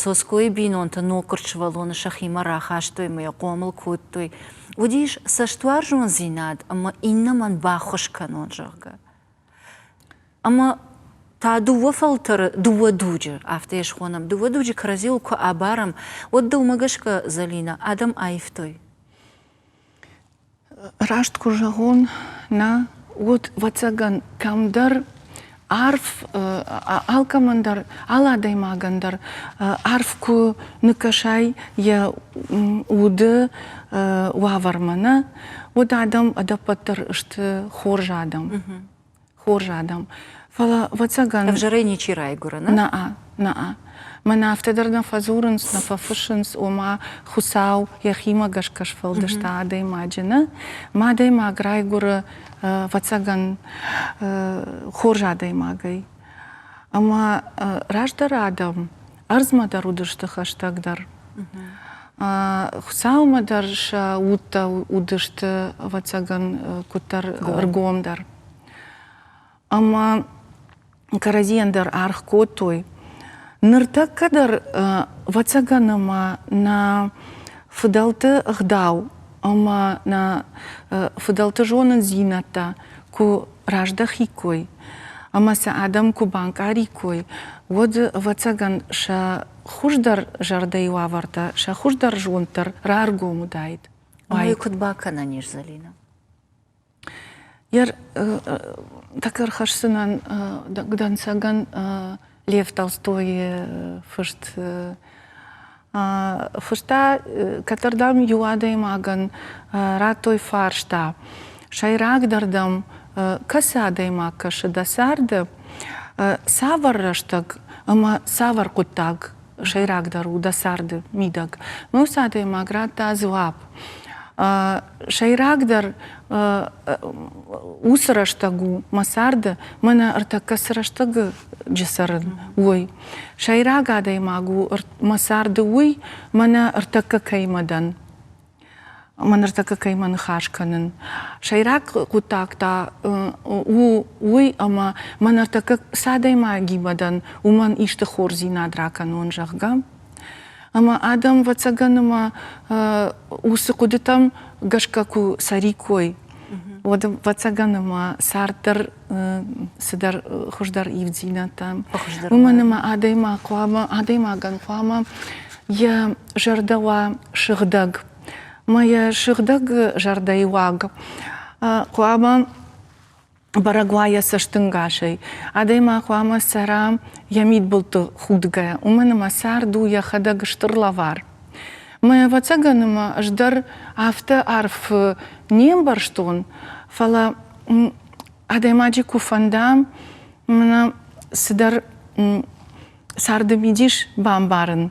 Соскойы бинонтӕ ноггуырд сывӕллоны сӕхимӕ рахастой ӕмӕ йӕ хъомыл кодтой. Уыдис цӕстуарзондзинад ӕмӕ иннӕмӕн баххуыс кӕнон, зӕгъгӕ. Ӕмӕ та дыууӕ фӕлтӕры, дыууӕ дуджы, афтӕ йӕ схонӕм, дыууӕ дуджы кӕрӕдзиуыл куы абарӕм, уӕд дӕумӕ гӕсгӕ, Зӕлинӕ, адӕм аивтой? Раст куы зӕгъон, нӕ, уӕд, ӕвӕццӕгӕн, кӕмдӕр арф алкӕмӕн дӕр, алы адӕймагӕн дӕр арф куы ныккӕсай йӕ уды уавӕрмӕ, нӕ, уӕд адӕм ӕдӕппӕт дӕр сты хорз адӕм. Хорз адӕм. Фӕлӕ, ӕвӕццӕгӕн... Ӕвзӕрӕй ничи райгуыры, нӕ? Нӕ, нӕ. Мӕнӕ афтӕ дӕр нӕ фӕдзурынц, нӕ фӕфыссынц, ома Хуыцау йӕхимӕ гӕсгӕ сфӕлдыста адӕймаджы, нӕ? Мӕ адӕймаг райгуыры, ӕвӕццӕгӕн, хорз адӕймагӕй. Ӕмӕ раздӕр адӕм. Ӕрдзмӕ дӕр уыдысты хӕстӕгдӕр. Хуыцаумӕ дӕр сӕ удтӕ уыдысты, ӕвӕццӕгӕн, куыддӕр ӕргомдӕр. Ӕмӕ кӕрӕдзийӕн дӕр аргъ кодтой. Ныртӕккӕ дӕр, ӕвӕццӕгӕн, ӕмӕ нӕ фыдӕлты ӕгъдау ӕмӕ нӕ фыдӕлты зонындзинӕдтӕ куы раздӕхиккой ӕмӕ сӕ адӕм куы банкъариккой, уӕд, ӕвӕццӕгӕн, сӕ хуыздӕр зӕрдӕйы уавӕртӕ, сӕ хуыздӕр зонд дӕр раргом уыдаид. Уый куыд бакӕнӕн ис, Зӕлинӕ? Тӕккӕ ӕрхӕсдзынӕн дӕнцӕгӕн Лев Толстойы фыст. Фыста, кӕддӕрдӕм иу адӕймагӕн радтой фарста, сӕйрагдӕр дӕм кӕцы адӕймаг кӕсы дӕ царды, цавӕр рӕстӕг ӕмӕ цавӕр хъуыддаг сӕйрагдӕр у дӕ царды мидӕг. Уыцы адӕймаг радта дзуапп. Сӕйрагдӕр уыцы рӕстӕг у мӕ царды, мӕнӕ ӕртӕккӕ цы рӕстӕджы цӕрын, уый. Сӕйраг адӕймаг у мӕ царды уый, мӕнӕ ӕртӕккӕ кӕимӕ дӕн. Мӕ ныртӕккӕ кӕимӕ ныхас кӕнын. Сӕйраг хъуыддаг та у уый, ӕмӕ мӕ ныртӕккӕ цы адӕймагимӕ дӕн, уымӕн исты хорздзинад ракӕнон, зӕгъгӕ. Ӕмӕ адӕм, ӕвӕццӕгӕн, ӕмӕ уыцы хъуыдытӕм гӕсгӕ куы цӕриккой, уӕд, ӕвӕццӕгӕн, ӕмӕ цард дӕр цыдӕр хуыздӕр ивддзинӕдтӕ. Уымӕн ӕмӕ адӕймаг хъуамӕ, адӕймагӕн хъуамӕ йӕ зӕрдӕ уа сыгъдӕг. Мӕ йӕ сыгъдӕг зӕрдӕйы уаг хъуамӕ бӕрӕг уа йӕ цӕстӕнгасӕй. Адӕймаг хъуамӕ цӕра йӕ мидбылты худгӕ, уымӕн ӕмӕ цард у йӕхӕдӕг стыр лӕвар. Мӕ ӕвӕццӕгӕн ӕмӕ ӕз дӕр афтӕ арф не мбӕрстон, фӕлӕ адӕймаджы куы фӕнда, мӕнӕ цыдӕр царды мидис бамбарын,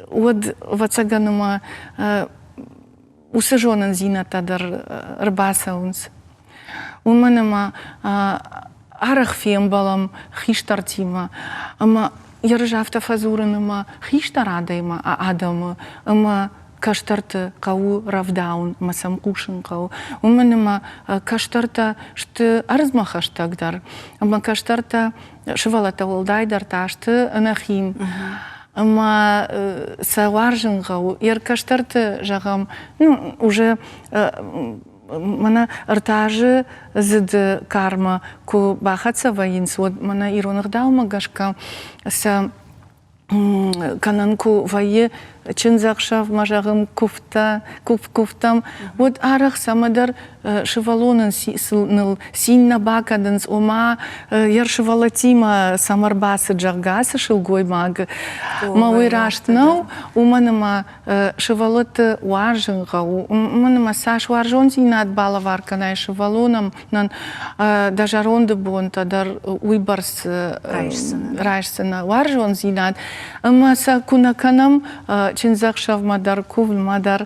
уӕд, ӕвӕццӕгӕн, ӕмӕ уыцы зонындзинӕдтӕ дӕр ӕрбацӕуынц. Уымӕн ӕмӕ арӕх фембӕлӕм хистӕртимӕ ӕмӕ ерыс афтӕ фӕдзурын ӕмӕ хистӕр адӕмы ӕмӕ кӕстӕрты хъӕуы рӕвдауын ӕмӕ сӕм хъусын хъӕуы. Уымӕн ӕмӕ кӕстӕртӕ сты ӕрдзмӕ хӕстӕгдӕр ӕмӕ кӕстӕртӕ сывӕллӕттӕ уӕлдайдӕр та сты ӕнӕхин. Ӕмӕ сӕ уарзын хъӕуы. Йӕ кӕстӕрты, зӕгъӕм, ну, уже мӕнӕ ӕртӕ зыды кармӕ куы бахӕццӕ вӕййынц, уӕд мӕнӕ ирон ӕгъдаумӕ гӕсгӕ сӕ кӕнӕн куы вӕййы чындзӕхсӕвмӕ, зӕгъӕм, куывдтӕ, куывдтӕм, уӕд арӕх цӕмӕдӕр сывӕллонӕн ныл цин нӕ бакӕнынц, ома йӕ сывӕллӕттимӕ цӕмӕ ӕрбацыд, зӕгъгӕ, ацы сылгоймаг. Мӕ уый раст нӕу, уымӕн ӕмӕ сывӕллӕтты уарзын хъӕуы. Уымӕн ӕмӕ цас уарзондзинад балӕвар кӕнай сывӕллонӕн, дӕ зӕронды бонтӕ дӕр уыйбӕрц райсдзынӕ уарзондзинад. Ӕмӕ сӕ куы нӕ кӕнӕм чындзӕхсӕвмӕ дӕр, кувынмӕ дӕр,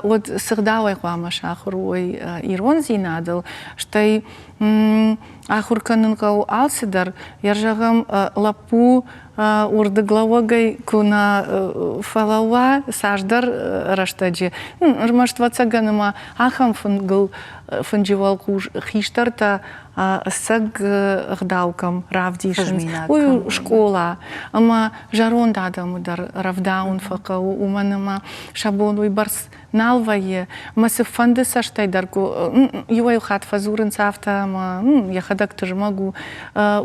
уӕд цы гъдауӕй хъуамӕ сахуыр уой ирондзинадыл, стӕй ахуыр кӕнын хъӕуы алцыдӕр. Йӕ зӕгъӕм, лӕппу уырдыглӕууӕгӕй куы нӕ фӕлӕууа цасдӕр рӕстӕджы, ӕрмӕст ӕвӕццӕгӕн ӕмӕ ахӕм фынгыл фынджы уӕлхъус хистӕртӕ ӕцӕг ӕгъдау кӕм равдисынц, уый у скъола. Ӕмӕ зӕронд адӕмы дӕр рӕвдауын фӕхъӕуы, уымӕн ӕмӕ сӕ бон уыйбӕрц нал вӕййы. Ӕмӕ цыфӕнды цӕстӕй дӕр иуӕй-иу хатт фӕдзурынц афтӕ, ӕмӕ йӕхӕдӕг тызмӕг у,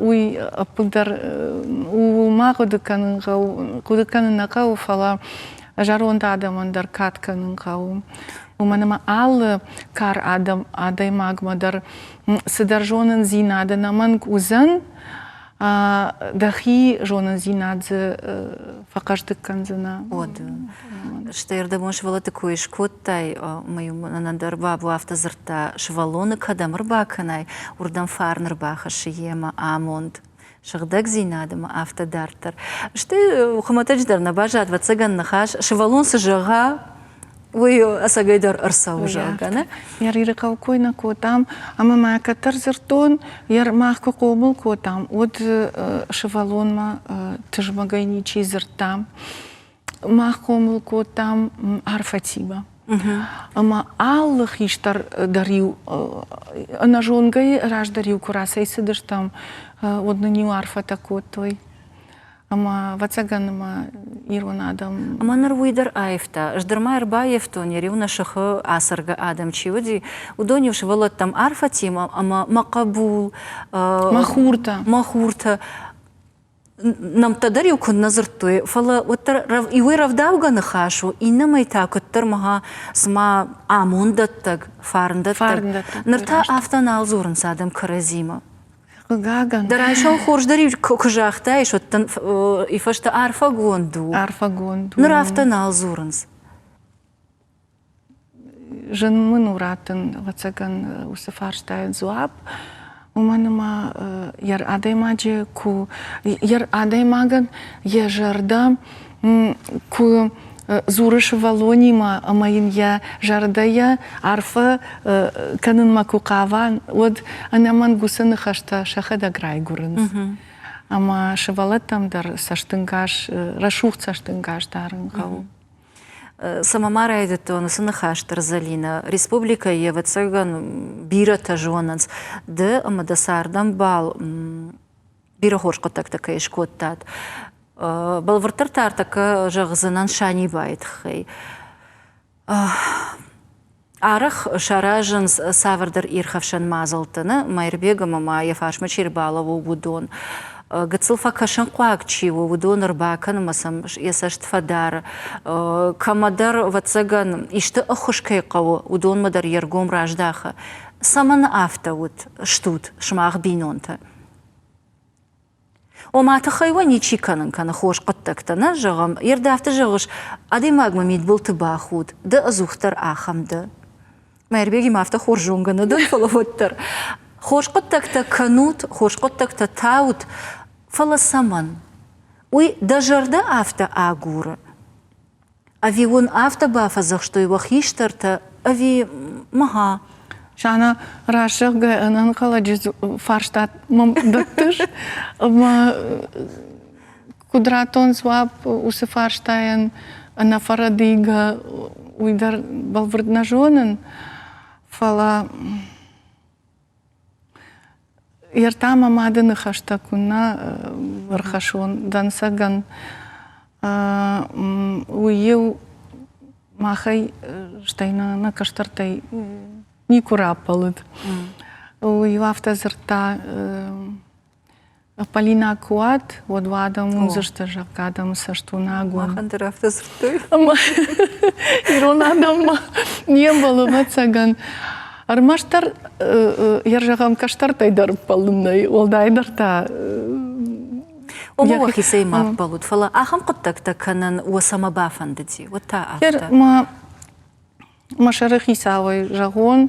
уый ӕппындӕр ууыл ма хъуыды кӕнын хъӕуы, хъуыды кӕнын нӕ хъӕуы, фӕлӕ зӕронд адӕмӕн дӕр кад кӕнын хъӕуы. Уымӕн ӕмӕ алы кар адӕм адӕймагмӕ дӕр цыдӕр зонындзинад ӕнӕмӕнг уыдзӕн, дӕхи зонындзинад дзы фӕхъӕздыг кӕндзынӕ. Уӕд стӕй ӕрдӕбон сывӕллӕтты кой скодтай, ӕмӕ-иу мӕнӕн дӕр Бабу афтӕ дзырдта, сывӕллоны кӕдӕм ӕрбакӕнай, уырдӕм фарн ӕрбахӕссы йемӕ амонд, сыгъдӕгдзинад ӕмӕ афтӕ дарддӕр. Стӕй хуымӕтӕджы дӕр нӕ баззад, ӕвӕццӕгӕн, ныхас, сывӕллон цы зӕгъа, Уый ӕцӕгӕйдӕр ӕрцӕуы, зӕгъгӕ, нӕ? Ирыхъӕу кой нӕ кодтам, ӕмӕ мӕ кӕддӕр дзырдтон, мах куы хъомыл кодтам, уӕд сывӕллонмӕ тызмӕгӕй ничи дзырдта. Мах хъомыл кодтам арфӕтимӕ. Ӕмӕ алы хистӕр дӕр-иу ӕнӕзонгӕйы раздӕр-иу куы рацӕйцыдыстӕм, уӕд нын-иу арфӕтӕ кодтой. Ӕмӕ, ӕвӕццӕгӕн, ӕмӕ ирон адӕм. Ӕмӕ ныр уый дӕр аивта. Ӕз дӕр ма ӕрбаййӕфтон, йӕ риу нӕ сыхы ацӕргӕ адӕм чи уыди, уыдон-иу сывӕллӕттӕм арфӕтимӕ ӕмӕ мӕ хъӕбул, мӕ хуртӕ, мӕ хуртӕ нӕмттӕ дӕр-иу куыннӕ дзырдтой, фӕлӕ уӕддӕр иуӕй рӕвдаугӕ ныхас у, иннӕмӕй та куыддӕр мӕ цыма амонддӕттӕг, фарндӕттӕг. Ныр та афтӕ нал дзурынц адӕм кӕрӕдзимӕ. Хъыгагӕн. Дӕ райсом хорз дӕр куы загътаис, уӕд дын и фӕстӕ арфӕгонд у. Арфӕгонд у. Ныр афтӕ нал дзурынц. Зын мын у раттын, ӕвӕццӕгӕн, уыцы фарстайӕн дзуапп, уымӕн ӕмӕ йӕ адӕймаджы куы йӕ адӕймагӕн йӕ зӕрдӕ куы дзуры сывӕллонимӕ ӕмӕ йын йӕ зӕрдӕйӕ арфӕ кӕнынмӕ куы хъава, уӕд ӕнӕмӕнг уыцы ныхӕстӕ сӕхӕдӕг райгуырынц. Ӕмӕ сывӕллӕттӕм дӕр цӕстынгас, рӕсугъд цӕстынгас дарын хъӕуы. Цӕмӕ ма райдыдтон уыцы ныхас дӕр, Зӕлинӕ? Республикӕйы, ӕвӕццӕгӕн, бирӕтӕ зонынц, ды ӕмӕ дӕ цардӕмбал бирӕ хорз хъуыддӕгтӕ кӕй скодтат. Бӕлвырддӕр та ӕртӕккӕ зӕгъдзынӕн Санибайы тыххӕй. Арӕх саразынц цавӕрдӕр ирхӕфсӕн мадзӕлттӕ, нӕ Майырбег ӕмӕ ма йӕ фарсмӕ чи ӕрбалӕууы, уыдон. Гыццыл фӕкӕсынхъуаг чи у, уыдон ӕрбакӕны ӕмӕ сӕм йӕ цӕст фӕдары. Кӕмӕдӕр, ӕвӕццӕгӕн, исты ӕххуыс кӕй хъӕуы, уыдонмӕ дӕр йе ргом раздахы. Цӕмӕн афтӕ ут, стут сымах бинонтӕ? Ома тыххӕй уӕ ничи кӕнын кӕны хорз хъуыддӕгтӕ, нӕ зӕгъӕм, йе афтӕ зӕгъыс, адӕймагмӕ мидбылты бахуд, ды ӕдзухдӕр ахӕм дӕ. Мӕирбегимӕ афтӕ хорз зонгӕ нӕ дӕн, фӕлӕ уӕддӕр. Хорз хъуыддӕгтӕ кӕнут, хорз хъуыддӕгтӕ таут, фӕлӕ цӕмӕн? Уый дӕ зӕрдӕ афтӕ агуры? Ӕви уын афтӕ бафӕдзӕхстой уӕ хистӕртӕ, ӕви мыгъа? Сана, раст зӕгъгӕ, ӕнӕнхъӕлӕджы фарста мӕм дӕттыс, ӕмӕ куыд радтон дзуапп уыцы фарстайӕн ӕнӕфӕрӕдийгӕ, уый дӕр бӕлвырд нӕ зонын, фӕлӕ Ӕртӕ мӕ мады ныхӕстӕ куыннӕ ӕрхӕссон дӕнцӕгӕн, уый-иу махӕй, стӕй нӕ кӕстӕртӕй никуы раппӕлыд. Уый-иу афтӕ дзырдта, Полина куы уат, уӕд уӕ адӕм уындзысты, зӕгъгӕ, адӕмы цӕст уынаг у. Махӕн дӕр афтӕ дзырдтой. Ӕмӕ ирон адӕммӕ не мбӕлы, ӕвӕццӕгӕн. Ӕрмӕстдӕр йӕ зӕгъӕм, кӕстӕртӕй дӕр ӕппӕлын нӕй, уӕлдайдӕр та Ома уӕхицӕй ма ӕппӕлут, фӕлӕ ахӕм хъуыддӕгтӕ кӕнын уӕ цӕмӕ бафӕндыди, уӕд та афтӕ. Мӕ сӕрыхицауӕй зӕгъон,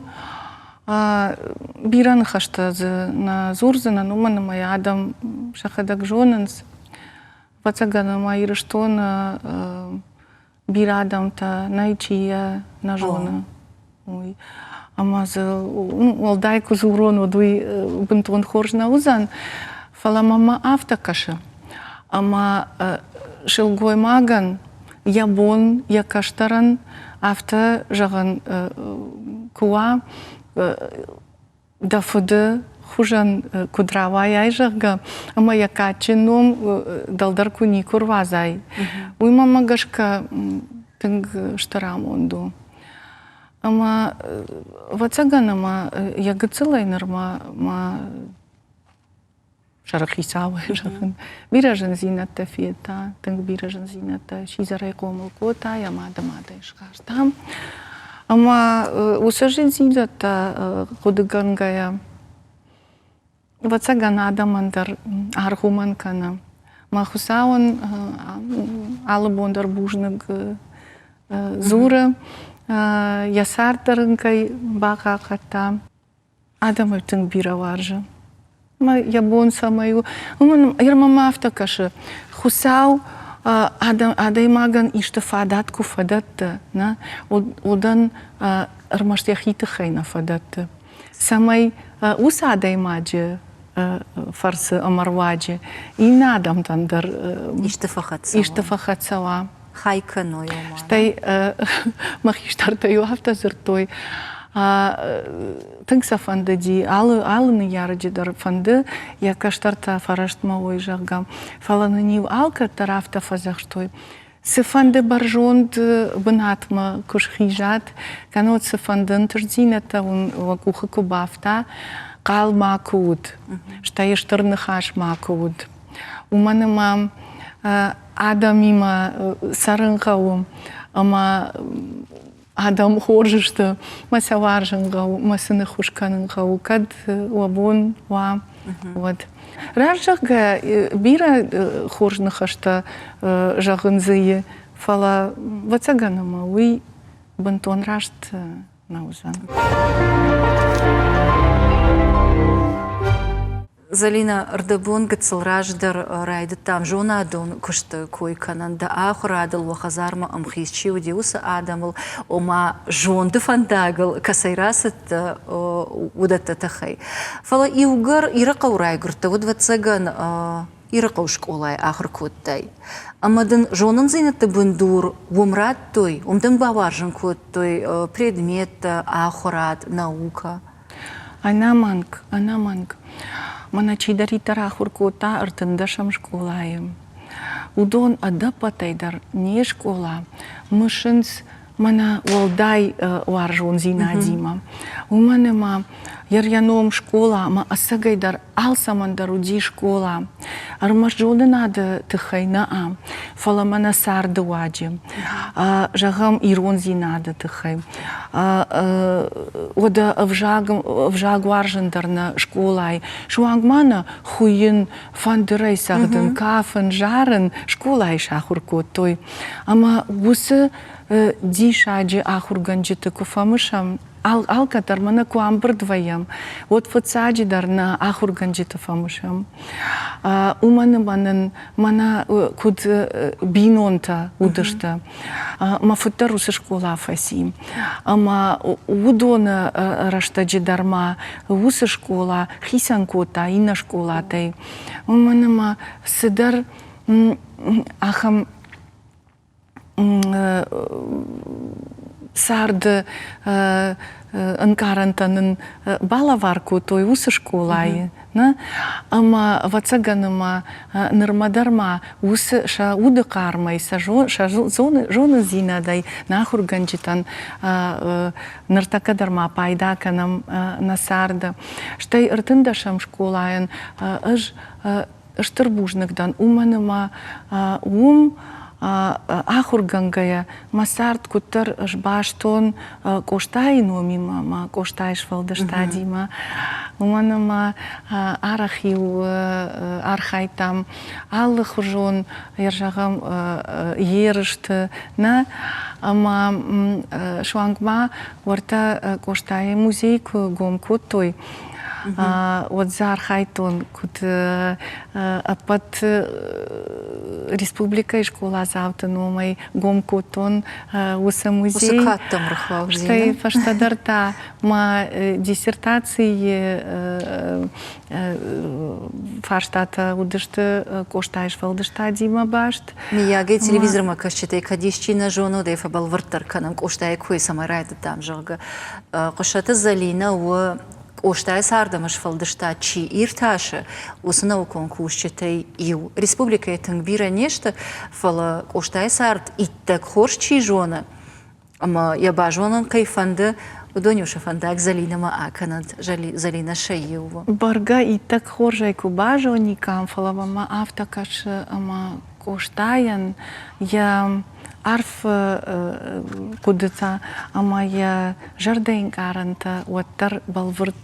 бирӕ ныхӕстӕ дзы нӕ дзурдзынӕн, уымӕн ӕмӕ йӕ адӕм сӕхӕдӕг зонынц. Ӕвӕццӕгӕн ӕмӕ Ирыстоны бирӕ адӕмтӕ нӕй, чи йӕ нӕ зоны, уый. Ӕмӕ дзы уӕлдай куы дзурон, уӕд уый бынтон хорз нӕ уыдзӕн. Фӕлӕ мӕмӕ афтӕ кӕсы, ӕмӕ сылгоймагӕн йӕ бон йӕ кӕстӕрӕн афтӕ зӕгъӕн куы уа, дӕ фыды хуызӕн куыд рауайай, зӕгъгӕ, ӕмӕ йӕ кадджын ном дӕлдӕр куы никуы руадзай, уый мӕнмӕ гӕсгӕ тынг стыр амонд у. Ӕмӕ, ӕвӕццӕгӕн, ӕмӕ йӕ гыццылӕй нырмӕ мӕ сӕрыхицауӕй зӕгъын. Бирӕ зындзинӕдтӕ федта, тынг бирӕ зындзинӕдтӕ. Сидзӕрӕй хъомыл кодта, йӕ мады мадӕй схаста. Ӕмӕ уыцы зындзинӕдтӕ хъуыдыгӕнгӕйӕ, ӕвӕццӕгӕн, адӕмӕн дӕр аргъ уымӕн кӕны. Мӕ Хуыцауӕн алы бон дӕр бузныг дзуры, йӕ цард дӕр ын кӕй бахъахъхъӕдта. Адӕмы тынг бирӕ уарзы. Ӕмӕ йӕ бон цӕмӕй у, уымӕн мӕм афтӕ кӕсы, Хуыцау Адӕймагӕн исты фадат куы фӕдӕтты, нӕ, уыдан ӕрмӕст йӕхи тыххӕй нӕ фӕдӕтты, цӕмӕй уыцы адӕймаджы фӕрцы ӕмӕ руаджы иннӕ адӕмтӕн дӕр исты фӕхӕццӕ уа. Хай кӕной ома. Стӕй мӕ хистӕртӕ-иу афтӕ дзырдтой, тынг сӕ фӕндыди, алы, алы ныййарӕджы дӕр фӕнды йӕ кӕстӕртӕ фӕрӕстмӕ уой, зӕгъгӕ. Фӕлӕ нын-иу алкӕддӕр афтӕ фӕдзӕхстой, цыфӕнды бӕрзонд бынатмӕ куы схизат, кӕнӕ цыфӕнды ӕнтыстдзинӕдтӕ уын уӕ къухы куы бафта, хъал макуы ут, стӕй стыр ныхас макуы ут. Уымӕн ӕмӕ адӕмимӕ цӕрын хъӕуы ӕмӕ адӕм хорз сты, мӕ сӕ уарзын хъӕуы, мӕ сын ӕххуыс кӕнын хъӕуы, кӕд уӕ бон уа, уӕд. Раст зӕгъгӕ, бирӕ хорз ныхӕстӕ зӕгъын дзы и, фӕлӕ ӕвӕццӕгӕн ӕмӕ уый бынтон раст нӕ уыдзӕн. Зӕлинӕ, ӕрдӕбон гыццыл раздӕр райдыдтам зонадон куысты кой кӕнын, дӕ ахуырадыл, уӕ хӕдзармӕ ӕмхиц чи уыди, уыцы адӕмыл, ома зонды фӕндагыл кӕцӕй рацыдтӕ, уыдӕтты тыххӕй. Фӕлӕ иугӕр Ирыхъӕуы райгуырдтӕ, уӕд, ӕвӕццӕгӕн, Ирыхъӕуы скъолайы ахуыр кодтай. Ӕмӕ дын зонындзинӕдты бындур уым радтой, уым дын бауарзын кодтой предметтӕ, ахуырад, наукӕ. Ӕнӕмӕнг, ӕнӕмӕнг. Мӕнӕ чидӕриддӕр ахуыр кодта ӕртындӕсӕм скъолайы, уыдон ӕдӕппӕтӕй дӕр не скъола мысынц мӕнӕ уӕлдай уарзондзинадимӕ. Уымӕн ӕмӕ йӕ ном скъола ӕмӕ ӕцӕгӕй дӕр алцӕмӕн дӕр уыди скъола. Ӕрмӕст зонынады тыххӕй нӕ, фӕлӕ мӕнӕ царды уаджы, зӕгъӕм, ирондзинады тыххӕй. Уӕдӕ ӕвзаг, ӕвзаг уарзын дӕр нӕ скъолайы. Суанг ма нӕ хуыйын, фӕндырӕй цӕгъдын, кафын, зарын скъолайы сахуыр кодтой. Ӕмӕ уыцы диссаджы ахуыргӕнджыты куы фӕмысӕм, алкӕддӕр мӕнӕ куы амбырд вӕййӕм, уӕд фыццаджыдӕр нӕ ахуыргӕнджыты фӕмысӕм. Уымӕн ӕмӕ нын мӕнӕ куыд бинонтӕ уыдысты. Мӕ фыд дӕр уыцы скъола фӕци. Ӕмӕ уыдоны рӕстӕджы дӕр ма уыцы скъола хицӕн кодта иннӕ скъолатӕй. Уымӕн ӕмӕ цыдӕр ахӕм царды ӕнкъарӕнтӕ нын балӕвар кодтой уыцы скъолайы. Нӕ? Ӕмӕ, ӕвӕццӕгӕн, ӕмӕ нырмӕ дӕр ма уыцы сӕ уды хъармӕй, сӕ зонындзинадӕй нӕ ахуыргӕнджытӕн ныртӕккӕ дӕр ма пайда кӕнӕм нӕ царды. Стӕй ӕртындӕсӕм скъолайӕн ӕз стыр бузныг дӕн, уымӕн ӕмӕ уым ахуыргӕнгӕйӕ мӕ цард куыддӕр сбастон Къостайы номимӕ мӕ Къостайы сфӕлдыстадимӕ, уымӕн ӕмӕ арӕх-иу архайдтам алыхуызон, зӕгъӕм, ерысты, нӕ, ӕмӕ суанг ма уӕртӕ Къостайы музей куы гом кодтой, уӕд дзы архайдтон, куыд ӕппӕт республикӕйы скъоладзауты номӕй гом кодтон уыцы музей. Уыцы кадтӕм рхауди. Стӕй фӕстӕдӕр та мӕ диссертацийы фарстатӕ уыдысты Къостайы сфӕлдыстадимӕ баст. Миййагӕй телевизормӕ кӕсджытӕй кӕд исчи нӕ зоны, уӕд ӕй фӕбӕлвырддӕр кӕнӕм, Къостайы кой цӕмӕй райдыдтам, зӕгъгӕ. Хъуыссӕты Зӕлинӕ у Къостайы цард ӕмӕ сфӕлдыстад чи иртасы, уыцы наукон кусджытӕй иу. Республикӕйы тынг бирӕ не сты, фӕлӕ Къостайы цард иттӕг хорз чи зоны ӕмӕ йӕ базонын кӕй фӕнды, уыдон-иу сӕ фӕндаг Зӕлинӕмӕ акӕнӕнт. Зӕлинӕ сӕ иу у. Бӕргӕ иттӕг хорз ӕй куы базониккам, фӕлӕ мӕм афтӕ кӕсы, ӕмӕ Къостайӕн йӕ арф хъуыдытӕ ӕмӕ йӕ зӕрдӕйы уӕддӕр бӕлвырд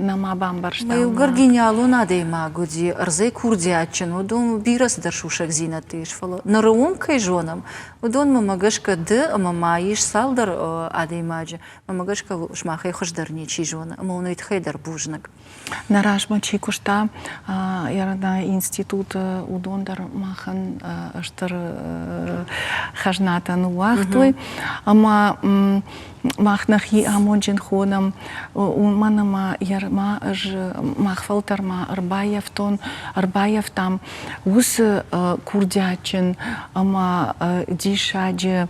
нӕма бамбӕрста. Иугӕр гениалон адӕймаг уыди, ӕрдзӕй курдиатджын, уыдон бирӕ цыдӕр сусӕгдзинӕдтӕ ис, фӕлӕ ныры онг кӕй зонӕм, уыдонмӕ мӕ гӕсгӕ ды ӕмӕ ма ис цалдӕр адӕймаджы, мӕ гӕсгӕ сымахӕй хуыздӕр ничи зоны, ӕмӕ уын уый тыххӕй дӕр бузныг. Нӕ размӕ чи куыста институты, уыдон дӕр махӕн стыр хӕзнатӕ ныууагътой. Ӕмӕ мах нӕхи амонджын хонӕм, уымӕн ӕмӕ ма ӕз мах фӕлтӕрмӕ ӕрбаййӕфтон, ӕрбаййӕфтам уыцы курдиатджын ӕмӕ диссаджы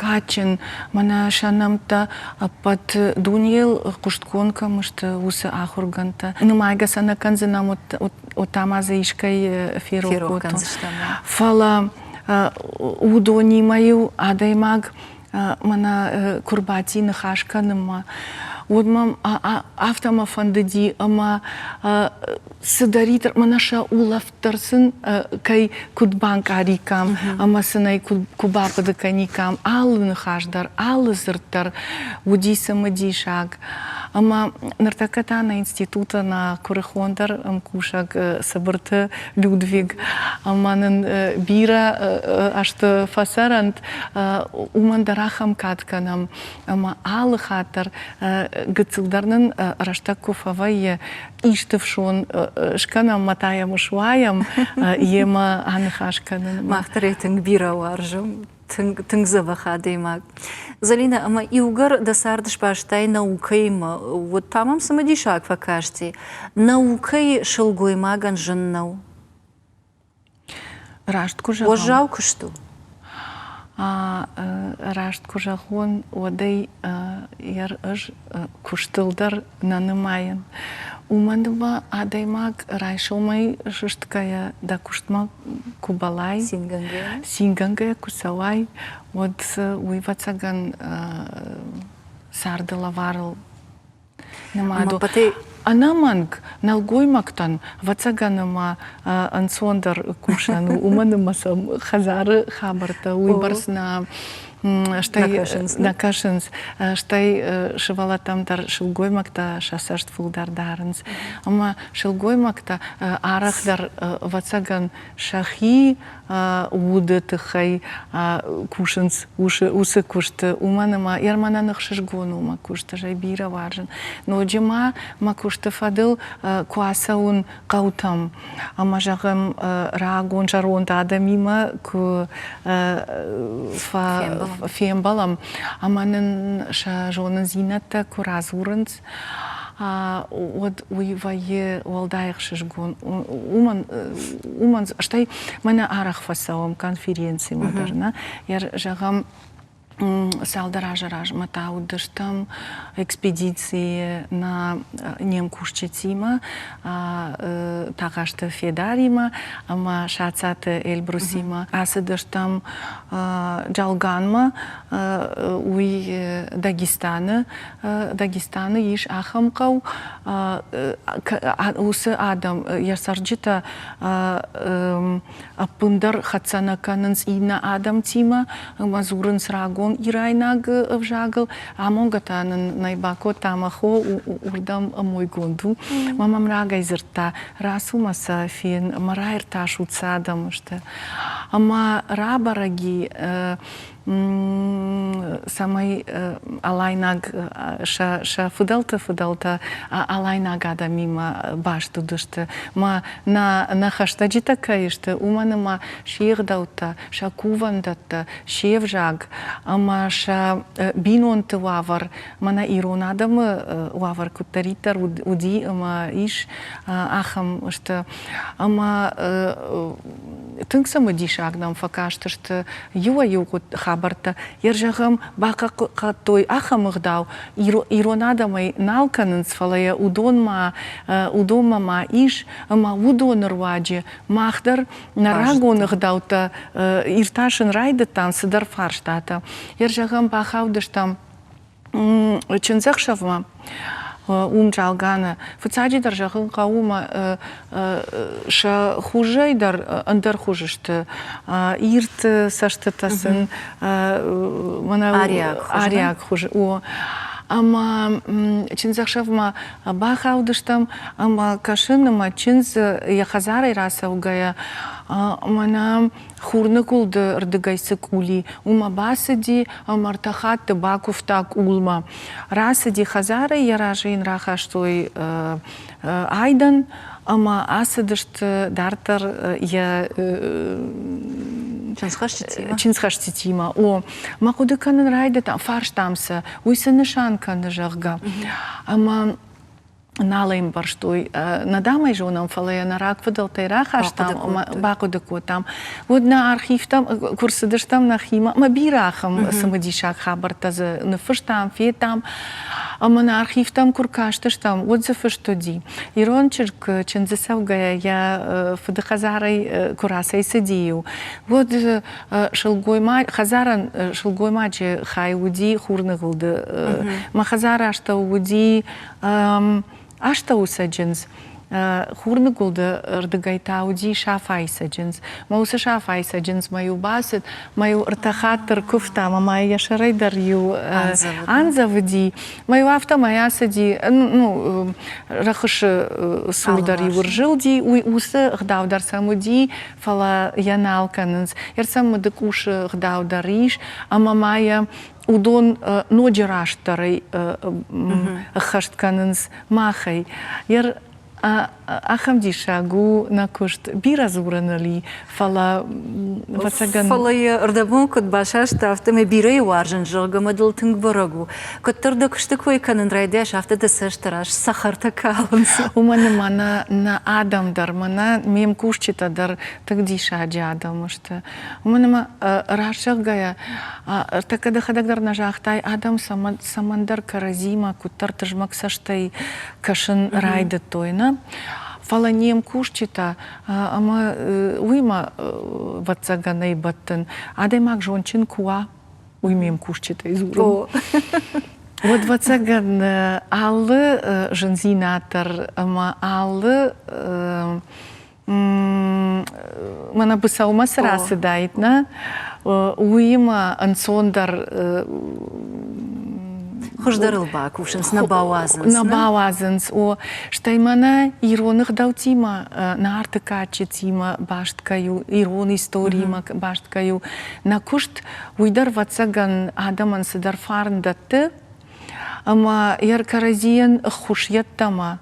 кадджын, мӕнӕ сӕ нӕмттӕ ӕппӕт дунейыл хъуыстгонд кӕм сты, уыцы ахуыргӕндтӕ. Нымайгӕ сӕ нӕ кӕндзынӕн, уӕд та ма дзы искӕй ферох кодтон. Фӕлӕ уыдонимӕ-иу адӕймаг мӕнӕ куы рбадти ныхас кӕнынмӕ, уӕд мӕм афтӕ мӕ фӕндыди, ӕмӕ цыдӕриддӕр мӕнӕ сӕ улӕфт дӕр сын кӕй куыд банкъариккам ӕмӕ сын ӕй куы бахъуыды кӕниккам, алы ныхас дӕр, алы дзырд дӕр уыди цымыдисаг. Ӕмӕ ныртӕккӕ та нӕ институты нӕ куырыхондӕр ӕмкусӕг Цыбырты Людвиг ӕмӕ нын бирӕ азты фӕцӕрӕнт, уымӕн дӕр ахӕм кад кӕнӕм. Ӕмӕ алы хатт дӕр гыццылдӕр нын рӕстӕг куы фӕвӕййы, исты фсон скӕнӕм ӕмӕ та йӕм суайӕм, йемӕ аныхас кӕнын. Мах дӕр ӕй тынг бирӕ уарзӕм, тынг, тынг дзӕбӕх адӕймаг. Зӕлинӕ, ӕмӕ иугӕр дӕ цард сбастай наукӕимӕ, уӕд та мӕм цымыдисаг фӕкасти. Наукӕйы сылгоймагӕн зын нӕу? Раст куы зӕгъӕм. Уӕззау куыст у? Раст куы зӕгъон, уӕд ӕй ӕз куыстыл дӕр нӕ нымайын. Уымӕн ӕмӕ адӕймаг райсомӕй сыстгӕйӕ дӕ куыстмӕ куы бӕлай, цингӕнгӕйӕ куы цӕуай, уӕд уый, ӕвӕццӕгӕн, царды лӕварыл нымад у. Ӕнӕмӕнг нӕлгоймӕгтӕн, ӕвӕццӕгӕн, ӕмӕ ӕнцондӕр кусӕн у, уымӕн ӕмӕ сӕм хӕдзары хабӕрттӕ уыйбӕрц нӕ стӕй нӕ кӕсынц, стӕй сывӕллӕттӕм дӕр сылгоймӕгтӕ сӕ цӕст фылдӕр дарынц. Ӕмӕ сылгоймӕгтӕ арӕхдӕр, ӕвӕццӕгӕн, сӕхи уды тыххӕй кусынц уыцы куысты, уымӕн ӕмӕ мӕнӕн ӕхсызгон у мӕ куыст, ӕз ӕй бирӕ уарзын. Ноджы ма мӕ куысты фӕдыл куы ацӕуын хъӕутӕм ӕмӕ, зӕгъӕм, рагон зӕронд адӕмимӕ куы фембӕлӕм ӕмӕ нын сӕ зонындзинӕдтӕ куы радзурынц, уӕд уый вӕййы уӕлдай ӕхсызгон. Уымӕн, уымӕн стӕй мӕнӕ арӕх фӕцӕуӕм конференцимӕ дӕр, нӕ? Зӕгъӕм, цалдӕр азы размӕ та уыдыстӕм экспедицийы нӕ не мкусджытимӕ, Тахъазты Федаримӕ ӕмӕ Сацаты Эльбрусимӕ. Ацыдыстӕм Джалганмӕ, уый Дагестаны Дагестаны ис ахӕм хъӕу, уыцы адӕм, йӕ цӕрджытӕ ӕппындӕр хӕццӕ нӕ кӕнынц иннӕ адӕмтимӕ ӕмӕ дзурынц рагон ирайнаг ӕвзагыл. Амонгӕ та нын нӕ бакодта мӕ хо, уырдӕм ӕмойгонд у. Мӕ мӕм рагӕй дзырдта, рацу мӕ сӕ фен, ӕмӕ раиртасут цы адӕм сты. Ӕмӕ рабӕрӕги цӕмӕй алайнаг сӕ сӕ фыдӕлты фыдӕлтӕ алайнаг адӕмимӕ баст уыдысты. Мӕ нӕ нӕ хӕстӕджытӕ кӕй сты, уымӕн ӕмӕ се гъдӕуттӕ, сӕ кувӕндӕттӕ, се взаг ӕмӕ сӕ бинонты уавӕр, мӕнӕ ирон адӕмы уавӕр куыддӕриддӕр уыди ӕмӕ ис, ахӕм сты. Ӕмӕ тынг цымыдисаг нӕм фӕкастысты иуӕй-иу хабӕрттӕ. Йе зӕгъӕм, бахъахъхъӕдтой ахӕм ӕгъдау, ирон адӕмӕй нал кӕнынц, фӕлӕ йӕ уыдонмӕ, уыдонмӕ ма ис, ӕмӕ уыдоны руаджы мах дӕр нӕ рагон ӕгъдӕуттӕ иртасын райдыдтам цыдӕр фарстатӕ. Йе зӕгъӕм, бахаудыстӕм чындзӕхсӕвмӕ. Уым Джалганы фыццаджыдӕр зӕгъын хъӕуы мӕ сӕ хуызӕй дӕр ӕндӕр хуыз сты. Ирд цӕстытӕ сын мӕнӕ ариаг хуыз. О. Ӕмӕ чындзӕхсӕвмӕ бахаудыстӕм ӕмӕ кӕсын ӕмӕ чындз йӕ хӕдзарӕй рацӕугӕйӕ мӕнӕ хурныгуылды рдыгӕй цы къул и, уымӕ бацыди ӕмӕ ӕртӕ хатты бакуывта къулмӕ. Рацыди хӕдзарӕй, йӕ разы йын рахастой айдӕн ӕмӕ ацыдысты дарддӕр йӕ чындзхӕсджытимӕ. О, мӕ хъуыды кӕнын райдыдтам, фарстам сӕ, уый цы нысан кӕны, зӕгъгӕ. Ӕмӕ нал ӕй ӕмбӕрстой. Нӕ дам ӕй зонӕм, фӕлӕ йӕ нӕ рагфыдӕлтӕй рахастам ӕмӕ бахъуыды кодтам. Уӕд нӕ архивтӕм куы рцыдыстӕм нӕхимӕ, ӕмӕ бирӕ ахӕм цымыдисаг хабӕрттӕ дзы ныффыстам, федтам. Ӕмӕ нӕ архивтӕм куы ркастыстӕм, уӕд дзы фыст уыди. Ирон чызг чындзы цӕугӕйӕ йӕ фыды хӕдзарӕй куы рацӕйцыди-иу, уӕд сылгоймаг хӕдзарӕн сылгоймаджы хай уыди хурныгъуылды. Мӕ хӕдзары астӕу уыди астӕуы цӕджындз, хурныгуылды рдыгӕй та уыди Сафайы цӕджындз. Мӕ уыцы Сафайы цӕджындзмӕ-иу бацыд, мӕ-иу ӕртӕ хатты ркуывта, мӕ ма йӕ сӕрӕй дӕр-иу андзӕвыди. Мӕ-иу афтӕмӕй ацыди, ну, рӕхысы цур дӕр-иу ӕрзылди, уый уыцы ӕгъдау дӕр сӕм уыди, фӕлӕ йӕ нал кӕнынц. Ӕрцӕм мыдыкъусы ӕгъдау дӕр ис, ӕмӕ ма йӕ уыдон ноджы растдӕрӕй ӕххӕст кӕнынц махӕй. Ахӕм диссаг у нӕ куыст. Бирӕ дзурын ыл и, фӕлӕ ӕвӕццӕгӕн... Фӕлӕ йӕ ӕрдӕбон куыд басаста, афтӕмӕй бирӕйы уарзын, зӕгъгӕ, мӕ дыл тынг бӕрӕг у. Куыддӕр дӕ куысты кой кӕнын райдайыс, афтӕ дӕ цӕсты раз цӕхӕртӕ калынц. Уымӕн ӕмӕ нӕ адӕм дӕр, мӕнӕ ме мкусджытӕ дӕр тынг диссаджы адӕм сты. Уымӕн ӕмӕ раст зӕгъгӕйӕ, ӕртӕккӕ дӕхӕдӕг дӕр нӕ загътай, адӕм цӕмӕндӕр кӕрӕдзимӕ куыддӕр тызмӕг цӕстӕй кӕсын райдыдтой, нӕ? Фӕлӕ не мкусджытӕ ӕмӕ уыимӕ, ӕвӕццӕгӕн ӕй бӕттын, адӕймаг зондджын куы уа, уый ме мкусджытӕй дзурын. Уӕд, ӕвӕццӕгӕн, алы зындзинад дӕр ӕмӕ алы мӕнӕ быцӕумӕ цы рацыдаид, нӕ, уыимӕ ӕнцондӕр Хуыздӕрыл бакусынц, нӕ бауадзынц. Нӕ бауадзынц, о. Стӕй мӕнӕ ирон ӕгъдӕуттимӕ, Нарты кадджытимӕ баст кӕй у, ирон историимӕ баст кӕй у, нӕ куыст, уый дӕр, ӕвӕццӕгӕн, адӕмӕн цыдӕр фарн дӕтты. Ӕмӕ йӕ кӕрӕдзийӕн ӕххуыс йеддӕмӕ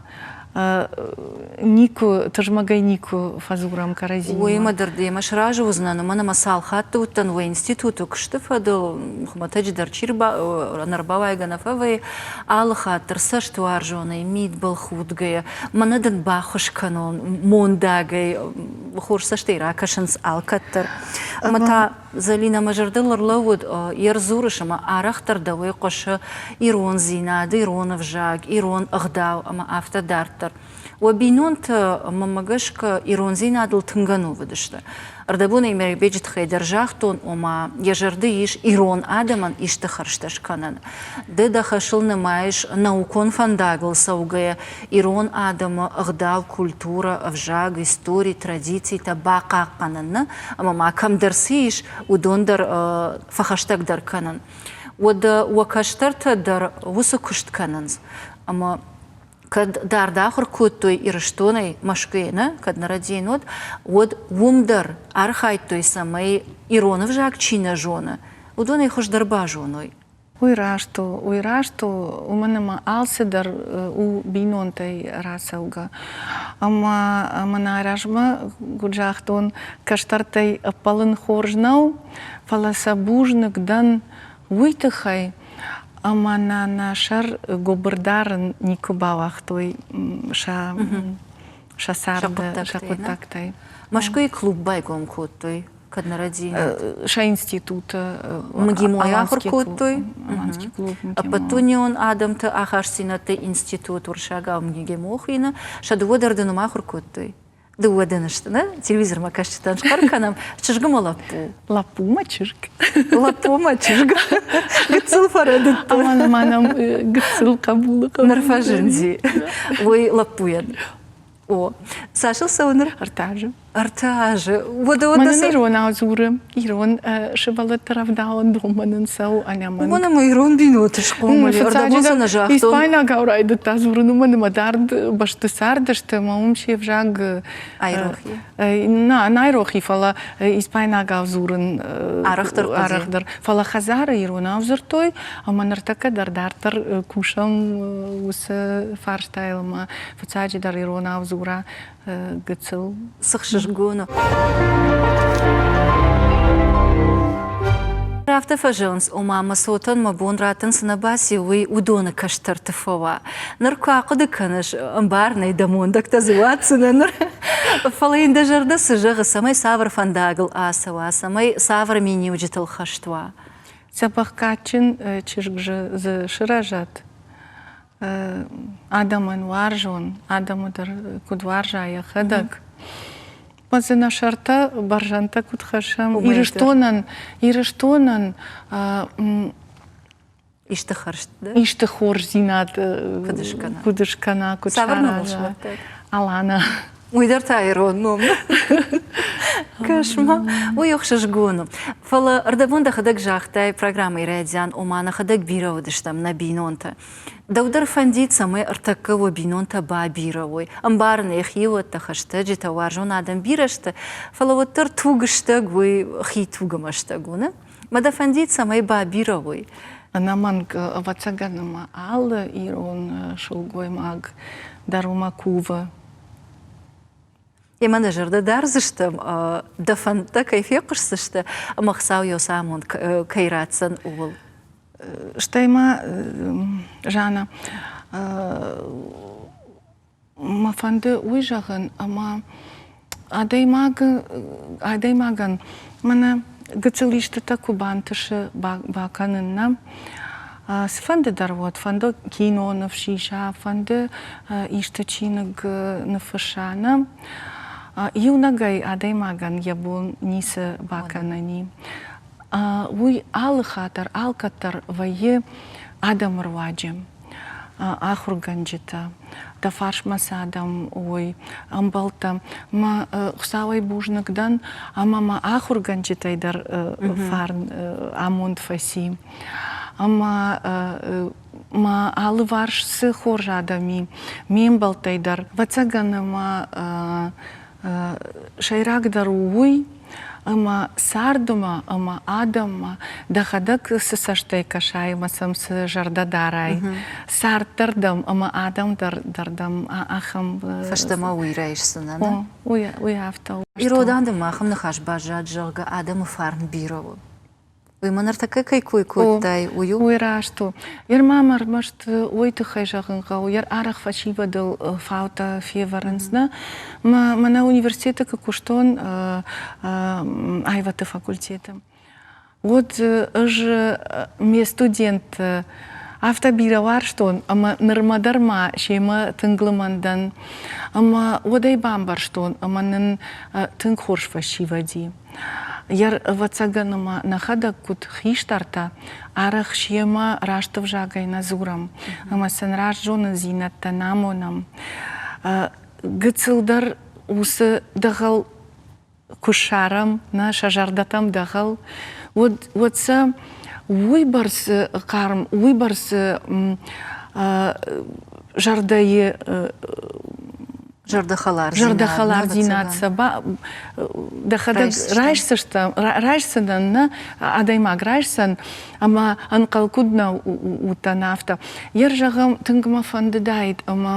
никуы, тызмӕгӕй никуы фӕдзурӕм кӕрӕдзимӕ. Уыимӕ дӕр демӕ сразы уыдзынӕн, уымӕн ӕмӕ цал хатты уыдтӕн уӕ институты куысты фӕдыл, хуымӕтӕджы дӕр чи ӕрбауайгӕ нӕ фӕвӕййы, алы хатт дӕр цӕстуарзонӕй, мидбылхудгӕйӕ, мӕнӕ дын баххуыс кӕнон мондагӕй, хорз цӕстӕй ракӕсынц алкӕддӕр. Ӕмӕ та Зӕлинӕ мӕ зӕрдыл ӕрлӕууыд, йе рдзурыс ӕмӕ арӕхдӕр дӕуӕй хъуысы ирондзинад, ирон ӕвзаг, ирон ӕгъдау ӕмӕ афтӕ дарддӕр. Уӕ бинонтӕ, мӕнмӕ гӕсгӕ, ирондзинадыл тынг ӕнувыд сты. Ӕрдӕбон Мӕирбеджы тыххӕй дӕр загътон, ома йӕ зӕрды ис ирон адӕмӕн исты хӕрзтӕ скӕнын. Ды дӕ хӕсыл нымайыс наукон фӕндагыл цӕугӕйӕ ирон адӕмы ӕгъдау, культурӕ, ӕвзаг, истори, традицитӕ бахъахъхъӕнын нӕ, ӕмӕ ма кӕмдӕр цы ис, уыдон дӕр фӕхӕстӕгдӕр кӕнын. Уӕдӕ уӕ кӕстӕртӕ дӕр уыцы куыст кӕнынц. Ӕмӕ кӕд дард ахуыр кодтой Ирыстонӕй Мӕскуыйы, нӕ, кӕд нӕ рӕдийын уӕд, уӕд уым дӕр архайдтой, цӕмӕй ирон ӕвзаг чи нӕ зоны, уыдон ӕй хуыздӕр базоной. Уый раст у, уый раст у, уымӕн ӕмӕ алцыдӕр у бинонтӕй рацӕугӕ. Ӕмӕ мӕнӕ размӕ, куыд загътон, кӕстӕртӕй ӕппӕлын хорз нӕу, фӕлӕ сӕ бузныг дӕн уый тыххӕй, ӕмӕ нӕ нӕ сӕр гуыбыр дарын никуы бауагътой сӕ сӕ царды, сӕ хъуыддӕгтӕй. Мӕскуыйы клуб байгом кодтой кӕд нӕ рӕдийын. Сӕ институты МГИМО-йы ахуыр кодтой. Ӕппӕтдунеон адӕмты ахастдзинӕдты институт уырыссагау МГИМО хуыйны. Сӕ дыууӕ дӕр дын уым ахуыр кодтой. Дыууӕ дын сты, нӕ? Телевизормӕ кӕсджытӕн схъӕр кӕнӕм. Чызг ӕмӕ лӕппу. Лӕппу мӕ чызг. Лӕппу мӕ чызг. Гыццыл фӕрӕдыдтӕ. Ӕмӕ ма нӕм гыццыл хъӕбулы хъӕбул. Ныр фӕзынди. Уый лӕппуйӕн. О, цас ыл цӕуы ныр? Ӕртӕ азы. Ӕртӕ азы. Уӕдӕ уӕдӕ Мӕнӕн иронау дзуры. Ирон сывӕллӕтты рӕвдауӕндонмӕ нын цӕуы ӕнӕмӕнг. Уымӕн ӕмӕ ирон бинонты схъомыл. Ӕрдӕбон сӕ нӕ загътон. Испайнагау райдыдта дзурын, уымӕн ӕмӕ дард бӕсты цардысты ӕмӕ уым се взаг Айрохи. Нӕ, нӕ айрохи, фӕлӕ испайнагау дзурын арӕхдӕр арӕхдӕр. Фӕлӕ хӕдзары иронау дзырдтой, ӕмӕ ныртӕккӕ дӕр дарддӕр кусӕм уыцы фарстайыл ӕмӕ фыццаджыдӕр иронау дзура гыццыл. Цы хсызгон у. Афтӕ фӕзӕгъынц, ома мӕ цотӕн мӕ бон раттын цы нӕ баци, уый уыдоны кӕстӕрты фӕуа. Ныр куы ахъуыды кӕныс, ӕмбар нӕй дӕ мондӕгтӕ дзы уадздзынӕ ныр. Фӕлӕ йын дӕ зӕрдӕ цы зӕгъы, цӕмӕй цавӕр фӕндагыл ацӕуа, цӕмӕй цавӕр миниуджытыл хӕст уа? Дзӕбӕх кадджын чызг дзы сырӕзӕд, адӕмӕн уарзон, адӕмы дӕр куыд уарза йӕхӕдӕг. Мӕ дзы нӕ сӕртӕ бӕрзӕндтӕ куыд хӕссӕм, Ирыстонӕн, Ирыстонӕн исты хӕрзт исты хорздзинад куыд скӕна, куыд скӕна, куыд Цавӕр ном ыл сӕвӕрдтай? Алана. Уый дӕр та ирон ном. Кӕс-ма, уый ӕхсызгон у. Фӕлӕ ӕрдӕбон дӕхӕдӕг загътай программӕйы райдиан, ома нӕхӕдӕг бирӕ уыдыстӕм нӕ бинонтӕ. Дӕу дӕр фӕндид, цӕмӕй ӕртӕккӕ уӕ бинонтӕ бабирӕ уой. Ӕмбарын ӕй, хиуӕттӕ, хӕстӕджытӕ, уарзон адӕм бирӕ сты, фӕлӕ уӕддӕр туг-стӕг уый хи туг ӕмӕ стӕг у, нӕ? Мӕ дӕ фӕндид, цӕмӕй бабирӕ уой. Ӕнӕмӕнг, ӕвӕццӕгӕн, ӕмӕ алы ирон сылгоймаг дӕр уымӕ кувы. Емӕ нӕ зӕрдӕ дардзыстӕм, дӕ фӕндтӕ кӕй фехъуысдзысты ӕмӕ Хуыцау йӕ уыцы амонд кӕй ратдзӕн, ууыл. Стӕй ма, Жанна, мӕ фӕнды уый зӕгъын, ӕмӕ адӕймаг, адӕймагӕн мӕнӕ гыццыл истытӕ куы бантысы бакӕнын нӕ, цыфӕнды дӕр уӕд, фӕнды киноныв сиса, фӕнды исты чиныг ныффысса, нӕ, иунӕгӕй адӕймагӕн йӕ бон ницы бакӕнӕн и. Уый алы хатт дӕр, алкӕддӕр вӕййы адӕмы руаджы. Ахуыргӕнджытӕ, дӕ фарсмӕ цы адӕм уой, ӕмбӕлттӕ. Мӕ Хуыцауӕй бузныг дӕн, ӕмӕ мӕ ахуыргӕнджытӕй дӕр фарн амонд фӕци. Ӕмӕ мӕ алыварс цы хорз адӕм и, ме мбӕлттӕй дӕр, ӕвӕццӕгӕн, ӕмӕ сӕйрагдӕр у уый, ӕмӕ цардмӕ ӕмӕ адӕммӕ дӕхӕдӕг цы цӕстӕй кӕсай ӕмӕ сӕм цы зӕрдӕ дарай, цард дӕр дӕм ӕмӕ адӕм дӕр дӕм ахӕм... Фӕстӕмӕ уый райсдзынӕ, нӕ? Уый афтӕ у. Ирон адӕммӕ ахӕм ныхас баззад, зӕгъгӕ, адӕмы фарн бирӕ у. Уый ма ныртӕккӕ кӕй кой кодтай, уый у? Уый раст у. Йер ма мӕ ӕрмӕст уый тыххӕй зӕгъын хъӕуы, йер арӕх фӕсивӕдыл фаутӕ февӕрынц, нӕ? Мӕнӕ университеты куы куыстон аивӕдты факультеты, уӕд ӕз ме студентты афтӕ бирӕ уарзтон, ӕмӕ нырмӕ дӕр ма семӕ тынг лымӕн дӕн. Ӕмӕ уӕд ӕй бамбӕрстон, ӕмӕ нын тынг хорз фӕсивӕд и. Йӕ ӕвӕццӕгӕн ӕмӕ нӕхӕдӕг куыд хистӕртӕ, арӕх семӕ раст ӕвзагӕй нӕ дзурӕм ӕмӕ сын раст зонындзинӕдтӕ нӕ амонӕм. Гыццылдӕр уыцы дӕгъӕл куы ссарӕм, нӕ сӕ зӕрдӕтӕм дӕгъӕл, уӕд, уӕд сӕ уыйбӕрц хъарм, уыйбӕрц зӕрдӕйы Зӕрдӕхӕлардзинад сӕ дӕхӕдӕг райсдзыстӕм, райсдзынӕн нӕ, адӕймаг райсдзӕн, ӕмӕ ӕнхъӕл куыд нӕ уыдтӕн, афтӕ. Йер, зӕгъӕм, тынг мӕ фӕндыдаид, ӕмӕ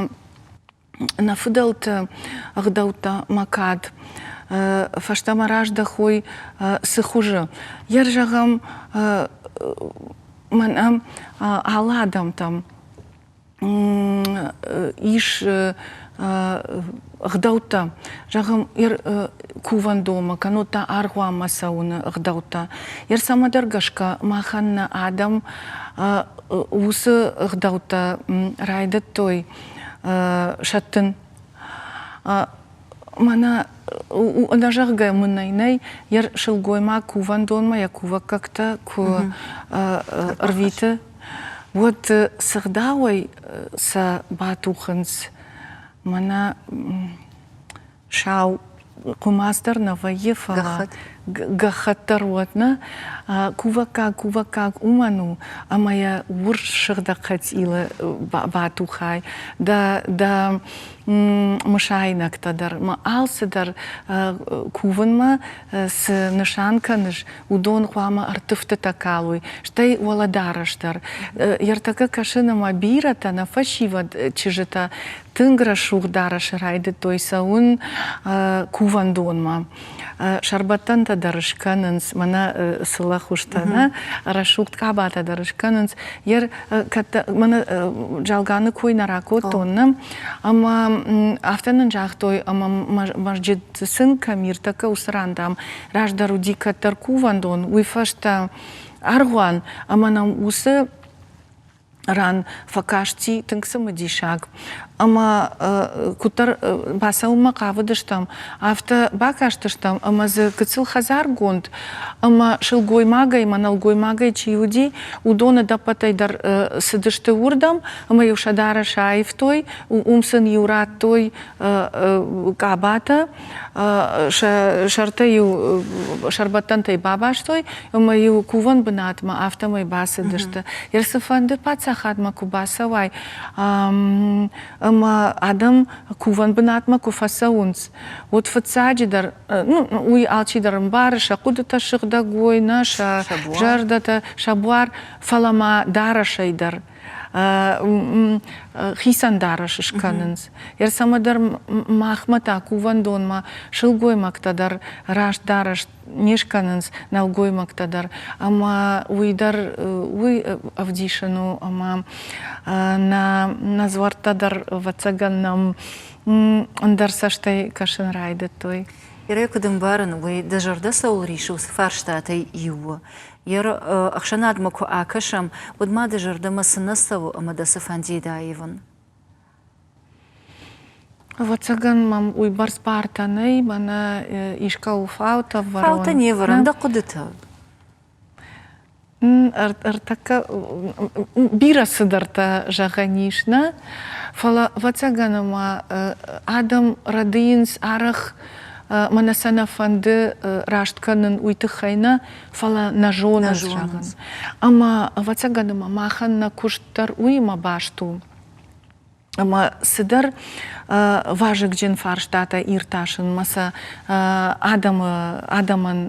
нӕ фыдӕлты ӕгъдӕуттӕ мӕ кад фӕстӕмӕ раздӕхой цы хуызы. Йер, зӕгъӕм, мӕнӕ алы адӕмтӕм ис ӕгъдӕуттӕ, зӕгъӕм, кувӕндонмӕ, кӕннод та аргъуанмӕ цӕуыны ӕгъдӕуттӕ. Йе цӕмӕдӕр гӕсгӕ махӕн нӕ адӕм уыцы ӕгъдӕуттӕ райдыдтой сӕттын. Мӕнӕ ӕнӕзӕгъгӕ мын ӕй нӕй, йӕ сылгоймаг кувӕндонмӕ йӕ кувӕггӕгтӕ куы ӕрвиты, уӕд сыгъдауӕй сӕ батухынц. Мӕнӕ сау хъуымац дӕр нӕ вӕййы, фӕлӕ гӕххӕтт дӕр уӕд нӕ. Кувӕггаг кувӕггаг уымӕн у, ӕмӕ йӕ урс сыгъдӕг хӕцъилы батухай. Дӕ, дӕ мысайнӕгтӕ дӕр ма алцыдӕр кувынмӕ цы нысан кӕныс, уыдон хъуамӕ ӕрттывтытӕ калой, стӕй уӕлӕдарӕс дӕр. Ӕртӕккӕ кӕсын ӕмӕ бирӕтӕ, нӕ фӕсивӕд чызджытӕ тынг рӕсугъд дарӕсы райдыдтой цӕуын кувӕндонмӕ. Сӕрбӕттӕнтӕ дӕр скӕнынц, мӕнӕ сылӕхуызтӕ, нӕ рӕсугъд къабатӕ дӕр скӕнынц. Мӕнӕ Джалганы кой нӕ ракодтон, нӕ? Ӕмӕ афтӕ нын загътой, ӕмӕ мӕзджыт сын кӕм иртӕккӕ уыцы ран, дам, раздӕр уыди кӕддӕр кувӕндон, уый фӕстӕ аргъуан, ӕмӕ нӕм уыцы ран фӕкасти тынг цымыдисаг. Ӕмӕ куыддӕр бацӕуынмӕ хъавыдыстӕм, афтӕ бакастыстӕм, ӕмӕ дзы гыццыл хӕдзаргонд ӕмӕ сылгоймагӕй ӕмӕ нӕлгоймагӕй чи уыди, уыдон ӕдӕппӕтӕй дӕр цыдысты уырдӕм ӕмӕ-иу сӕ дарӕс аивтой, уым сын-иу радтой къабатӕ, сӕ сӕртӕ-иу сӕрбӕттӕнтӕй бабастой ӕмӕ-иу кувӕн бынатмӕ афтӕмӕй бацыдысты. Йӕ цыфӕнды паддзахадмӕ куы бацӕуай ӕмӕ адӕм кувӕн бынатмӕ куы фӕцӕуынц, уӕд фыццаджыдӕр, ну, уый алчидӕр ӕмбары, сӕ хъуыдытӕ сыгъдӕг уой, нӕ сӕ зӕрдӕтӕ, сӕ буар, фӕлӕ ма дарӕсӕй дӕр хицӕн дарӕс скӕнынц. Ӕрцӕмӕдӕр махмӕ та кувӕндонмӕ сылгоймӕгтӕ дӕр раст дарӕс не скӕнынц, нӕлгоймӕгтӕ дӕр. Ӕмӕ уый дӕр уый ӕвдисын у, ӕмӕ нӕ, нӕ дзуӕрттӕ дӕр, ӕвӕццӕгӕн нӕм ӕндӕр цӕстӕй кӕсын райдыдтой. Ирӕ, куыд ӕмбарын, уый дӕ зӕрдӕ цӕуыл рисы, уыцы фарстатӕй иу у. Йе ӕхсӕнадмӕ куы акӕсӕм, уӕд ма дӕ зӕрдӕмӕ цы нӕ цӕуы ӕмӕ дӕ цы фӕндид аивын? Ӕвӕццӕгӕн мӕм уыйбӕрц бартӕ нӕй, мӕнӕ искӕуыл фаутӕ вӕрон. Фаутӕ не вӕрӕм, дӕ хъуыдытӕ. Ӕртӕккӕ бирӕ цыдӕртӕ зӕгъӕн ис, нӕ? Фӕлӕ, ӕвӕццӕгӕн, ӕмӕ адӕм рӕдийынц арӕх, мӕнӕ сӕ нӕ фӕнды раст кӕнын, уый тыххӕй нӕ, фӕлӕ нӕ зонынц зӕгъын. Ӕмӕ, ӕвӕццӕгӕн, ӕмӕ махӕн нӕ куыст дӕр уыимӕ баст у. Ӕмӕ цыдӕр вазыгджын фарстатӕ иртасынмӕ сӕ адӕмы адӕмӕн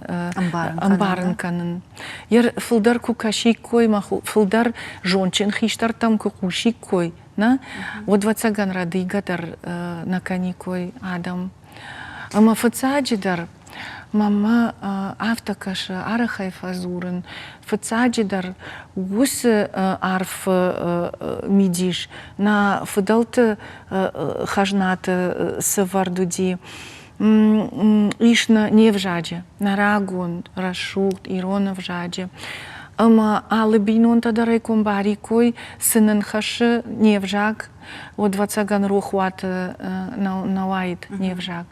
ӕмбарын кӕнын. Йӕ фылдӕр куы кӕсиккой мӕ фылдӕр зондджын хистӕртӕм куы хъусиккой, нӕ, уӕд ӕвӕццӕгӕн рӕдийгӕ дӕр нӕ кӕниккой адӕм. Ӕмӕ фыццаджыдӕр мӕнмӕ афтӕ кӕсы, арӕхӕй фӕдзурын, фыццаджыдӕр уыцы арф мидис нӕ фыдӕлты хӕзнаты цы вӕрд уыди, ис нӕ не взаджы, нӕ рагон, рӕсугъд ирон ӕвзаджы. Ӕмӕ алы бинонтӕ дӕр ӕй куы ӕмбариккой, цы нын хӕссы не взаг, уӕд, ӕвӕццӕгӕн, рохуаты нӕ уаид не взаг.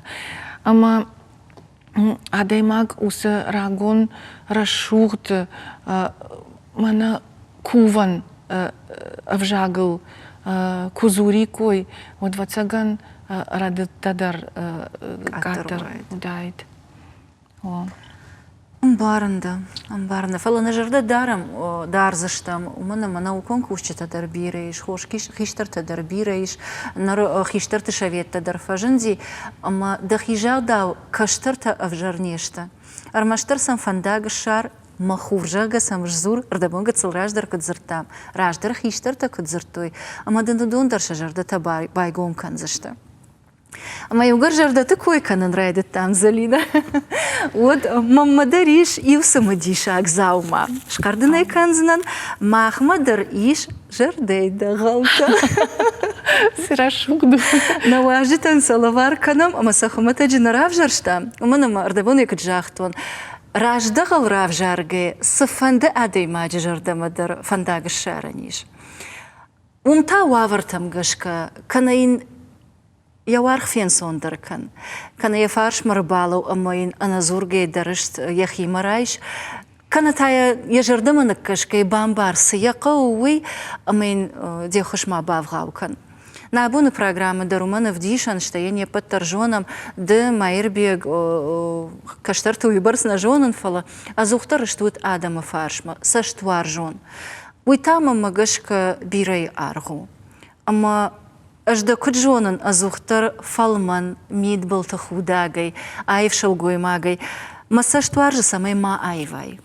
Ӕмӕ адӕймаг уыцы рагон рӕсугъд мӕнӕ кувӕн ӕвзагыл куы дзуриккой, уӕд, ӕвӕццӕгӕн, рӕдыдтӕ дӕр къаддӕр уыдаид. Ӕмбарын дӕ, ӕмбарын дӕ. Фӕлӕ нӕ зӕрдӕ дарӕм, дардзыстӕм, уымӕн ӕмӕ наукон кусджытӕ дӕр бирӕ ис, хорз хистӕртӕ дӕр бирӕ ис, ныр хистӕрты советтӕ дӕр фӕзынди, ӕмӕ дӕхи загъдау кӕстӕртӕ ӕвзӕр не сты. Ӕрмӕстдӕр сӕм фӕндаг ссар, мӕ хур, зӕгъгӕ сӕм сдзур, ӕрдӕбон гыццыл раздӕр куыд дзырдтам, раздӕр хистӕртӕ куыд дзырдтой, ӕмӕ дын уыдон дӕр сӕ зӕрдӕтӕ байгом кӕндзысты. Ӕмӕ иугӕр зӕрдӕты кой кӕнын райдыдтам, Зӕлинӕ, уӕд мӕнмӕ дӕр ис иу цымыдисаг дзаума. Схъӕр дын ӕй кӕндзынӕн, махмӕ дӕр ис зӕрдӕйы дӕгъӕлтӕ. Цы рӕсугъд у. Нӕ уазджытӕн сӕ лӕвар кӕнӕм ӕмӕ сӕ хуымӕтӕджы нӕ равзӕрстам, уымӕн ӕмӕ ӕрдӕбон куыд загътон, раздӕгъӕл равзаргӕ цыфӕнды адӕймаджы зӕрдӕмӕ дӕр фӕндаг ссарӕн ис. Уым та уавӕртӕм гӕсгӕ, кӕнӕ йын Йӕ уаргъ фенцондӕр кӕн, кӕнӕ йӕ фарсмӕ рбалӕу ӕмӕ йын ӕнӕдзургӕйӕ дӕ рыст йӕхимӕ райс, кӕнӕ та йӕ зӕрдӕмӕ ныккӕсгӕйӕ бамбар, цы йӕ хъӕуы, уый, ӕмӕ йын де ххуыс ма бавгъау кӕн. Нӕ абоны программӕ дӕр уымӕн ӕвдисӕн, стӕй йӕ не ппӕт дӕр зонӕм, ды, Мӕирбег, кӕстӕрты уыйбӕрц нӕ зонын, фӕлӕ ӕдзухдӕр стут адӕмы фарсмӕ, цӕстуарзон. Уый та мӕнмӕ гӕсгӕ бирӕйы аргъ у. Ӕмӕ ӕз дӕ куыд зонын, ӕдзухдӕр фӕлмӕн, мидбылты худӕгӕй, аив сылгоймагӕй мӕ цӕст уарзы, цӕмӕй ма аивай.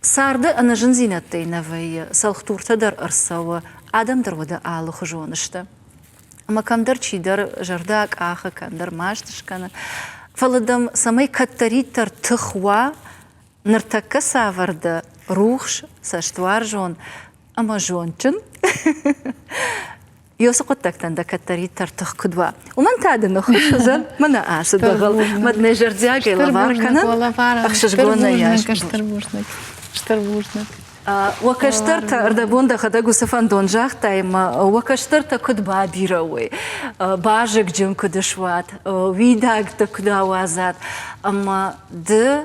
Царды ӕнӕзындзинӕдтӕй нӕ вӕййы, цӕлхдуртӕ дӕр ӕрцӕуы, адӕм дӕр уӕдӕ алыхуызон сты. Ӕмӕ кӕмдӕр чидӕр зӕрдӕ къахы, кӕмдӕр маст скӕны. Фӕлӕ дӕм цӕмӕй кӕддӕриддӕр тых уа, ныртӕккӕ цавӕр дӕ рухс, цӕстуарзон ӕмӕ зондджын, Ёсы хъуыддӕгтӕн дӕ кӕддӕриддӕр тых куыд уа, уымӕн та дын ӕххуыс уыдзӕн мӕнӕ ацы дӕгъӕл. Мӕ дын зӕрдиагӕй лӕвар кӕнын. Ӕхсызгонӕй Стыр бузныг. Стыр бузныг. Уӕ кӕстӕртӕ, ӕрдӕбон дӕхӕдӕг уыцы фӕндон загътай, ӕмӕ уӕ кӕстӕртӕ куыд бабирӕ уой, базыгджын куыд суат, уидӕгтӕ куыд ауадзат, ӕмӕ ды,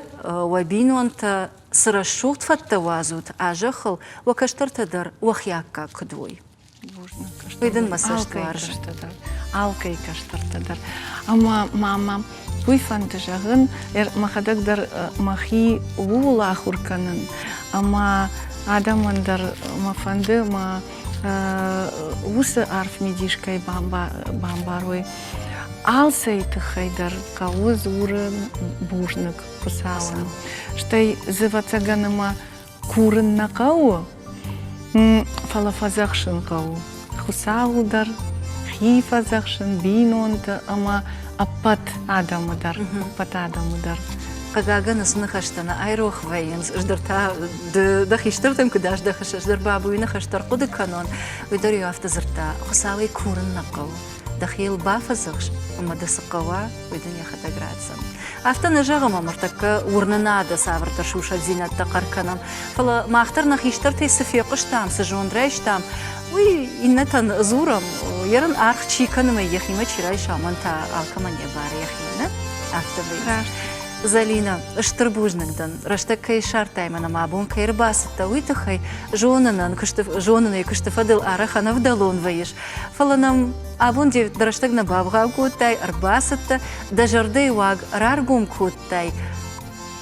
уӕ бинонтӕ цы рӕсугъд фӕдтӕ уадзут а зӕххыл, уӕ кӕстӕртӕ дӕр уӕхи аккаг куыд уой. Уый дын мӕ цӕст уарзы. Алкӕй кӕстӕртӕ дӕр. Ӕмӕ мама, уый фӕнды зӕгъын, мӕхӕдӕг дӕр мӕхи ууыл ахуыр кӕнын, ӕмӕ адӕмӕн дӕр мӕ фӕнды мӕ уыцы арф мидис кӕй бамбарой. Алцӕй тыххӕй дӕр хъӕуы дзурын бузныг Хуыцауӕн. Стӕй дзы ӕвӕццӕгӕн ӕмӕ Курын нӕ хъӕуы, фӕлӕ фӕдзӕхсын хъӕуы. Хуыцауы дӕр, хи фӕдзӕхсын, бинонты ӕмӕ ӕппӕт адӕмы дӕр, ӕппӕт адӕмы дӕр. Хъыгагӕн, ацы ныхӕстӕ нӕ айрох вӕййынц. Ӕз дӕр та ды дӕ хистӕртӕм куыд аздӕхыс, ӕз дӕр бабуйы ныхӕстӕ ӕрхъуыды кӕнон. Уый дӕр-иу афтӕ дзырдта, Хуыцауӕй курын нӕ хъӕуы. Дӕхи йыл бафӕдзӕхс ӕмӕ дӕ цы хъӕуа, уый дын йӕхӕдӕг ратдзӕн. Афтӕ нӕ зӕгъӕм, ӕмӕ ныртӕккӕ уырнынады цавӕрдӕр сусӕгдзинӕдтӕ хъӕр кӕнӕм, фӕлӕ мах дӕр нӕ хистӕртӕй цы фехъуыстам, цы зонд райстам, уый иннӕтӕн дзурӕм, ерын аргъ чи кӕны ӕмӕ йӕхимӕ чи райса, уымӕн та алкӕмӕн йӕ бар йӕхи, нӕ? Афтӕ вӕййы. Зӕлинӕ, стыр бузныг дын, рӕстӕг кӕй ссардтай мӕнӕ мӕ абон кӕй ӕрбацыдтӕ, уый тыххӕй. Зонынӕн, куысты, зонынӕй куысты фӕдыл арӕх ӕнӕвдӕлон вӕййыс, Фӕлӕ нӕм абон де рӕстӕг нӕ бавгъау кодтай, ӕрбацыдтӕ, дӕ зӕрдӕйы уаг раргом кодтай,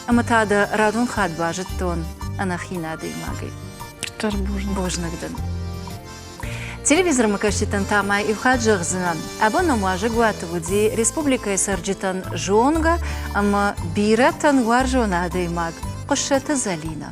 ӕмӕ та дӕ радон хатт базыдтон ӕнӕхин адӕймагӕй. Стыр бузныг. Бузныг дын. Телевизормӕ кӕсджытӕн та ма иу хатт зӕгъдзынӕн, абон нӕм уазӕгуаты уыди республикӕйы цӕрджытӕн зонгӕ ӕмӕ бирӕтӕн уарзон адӕймаг Хъуыссӕты Зӕлинӕ.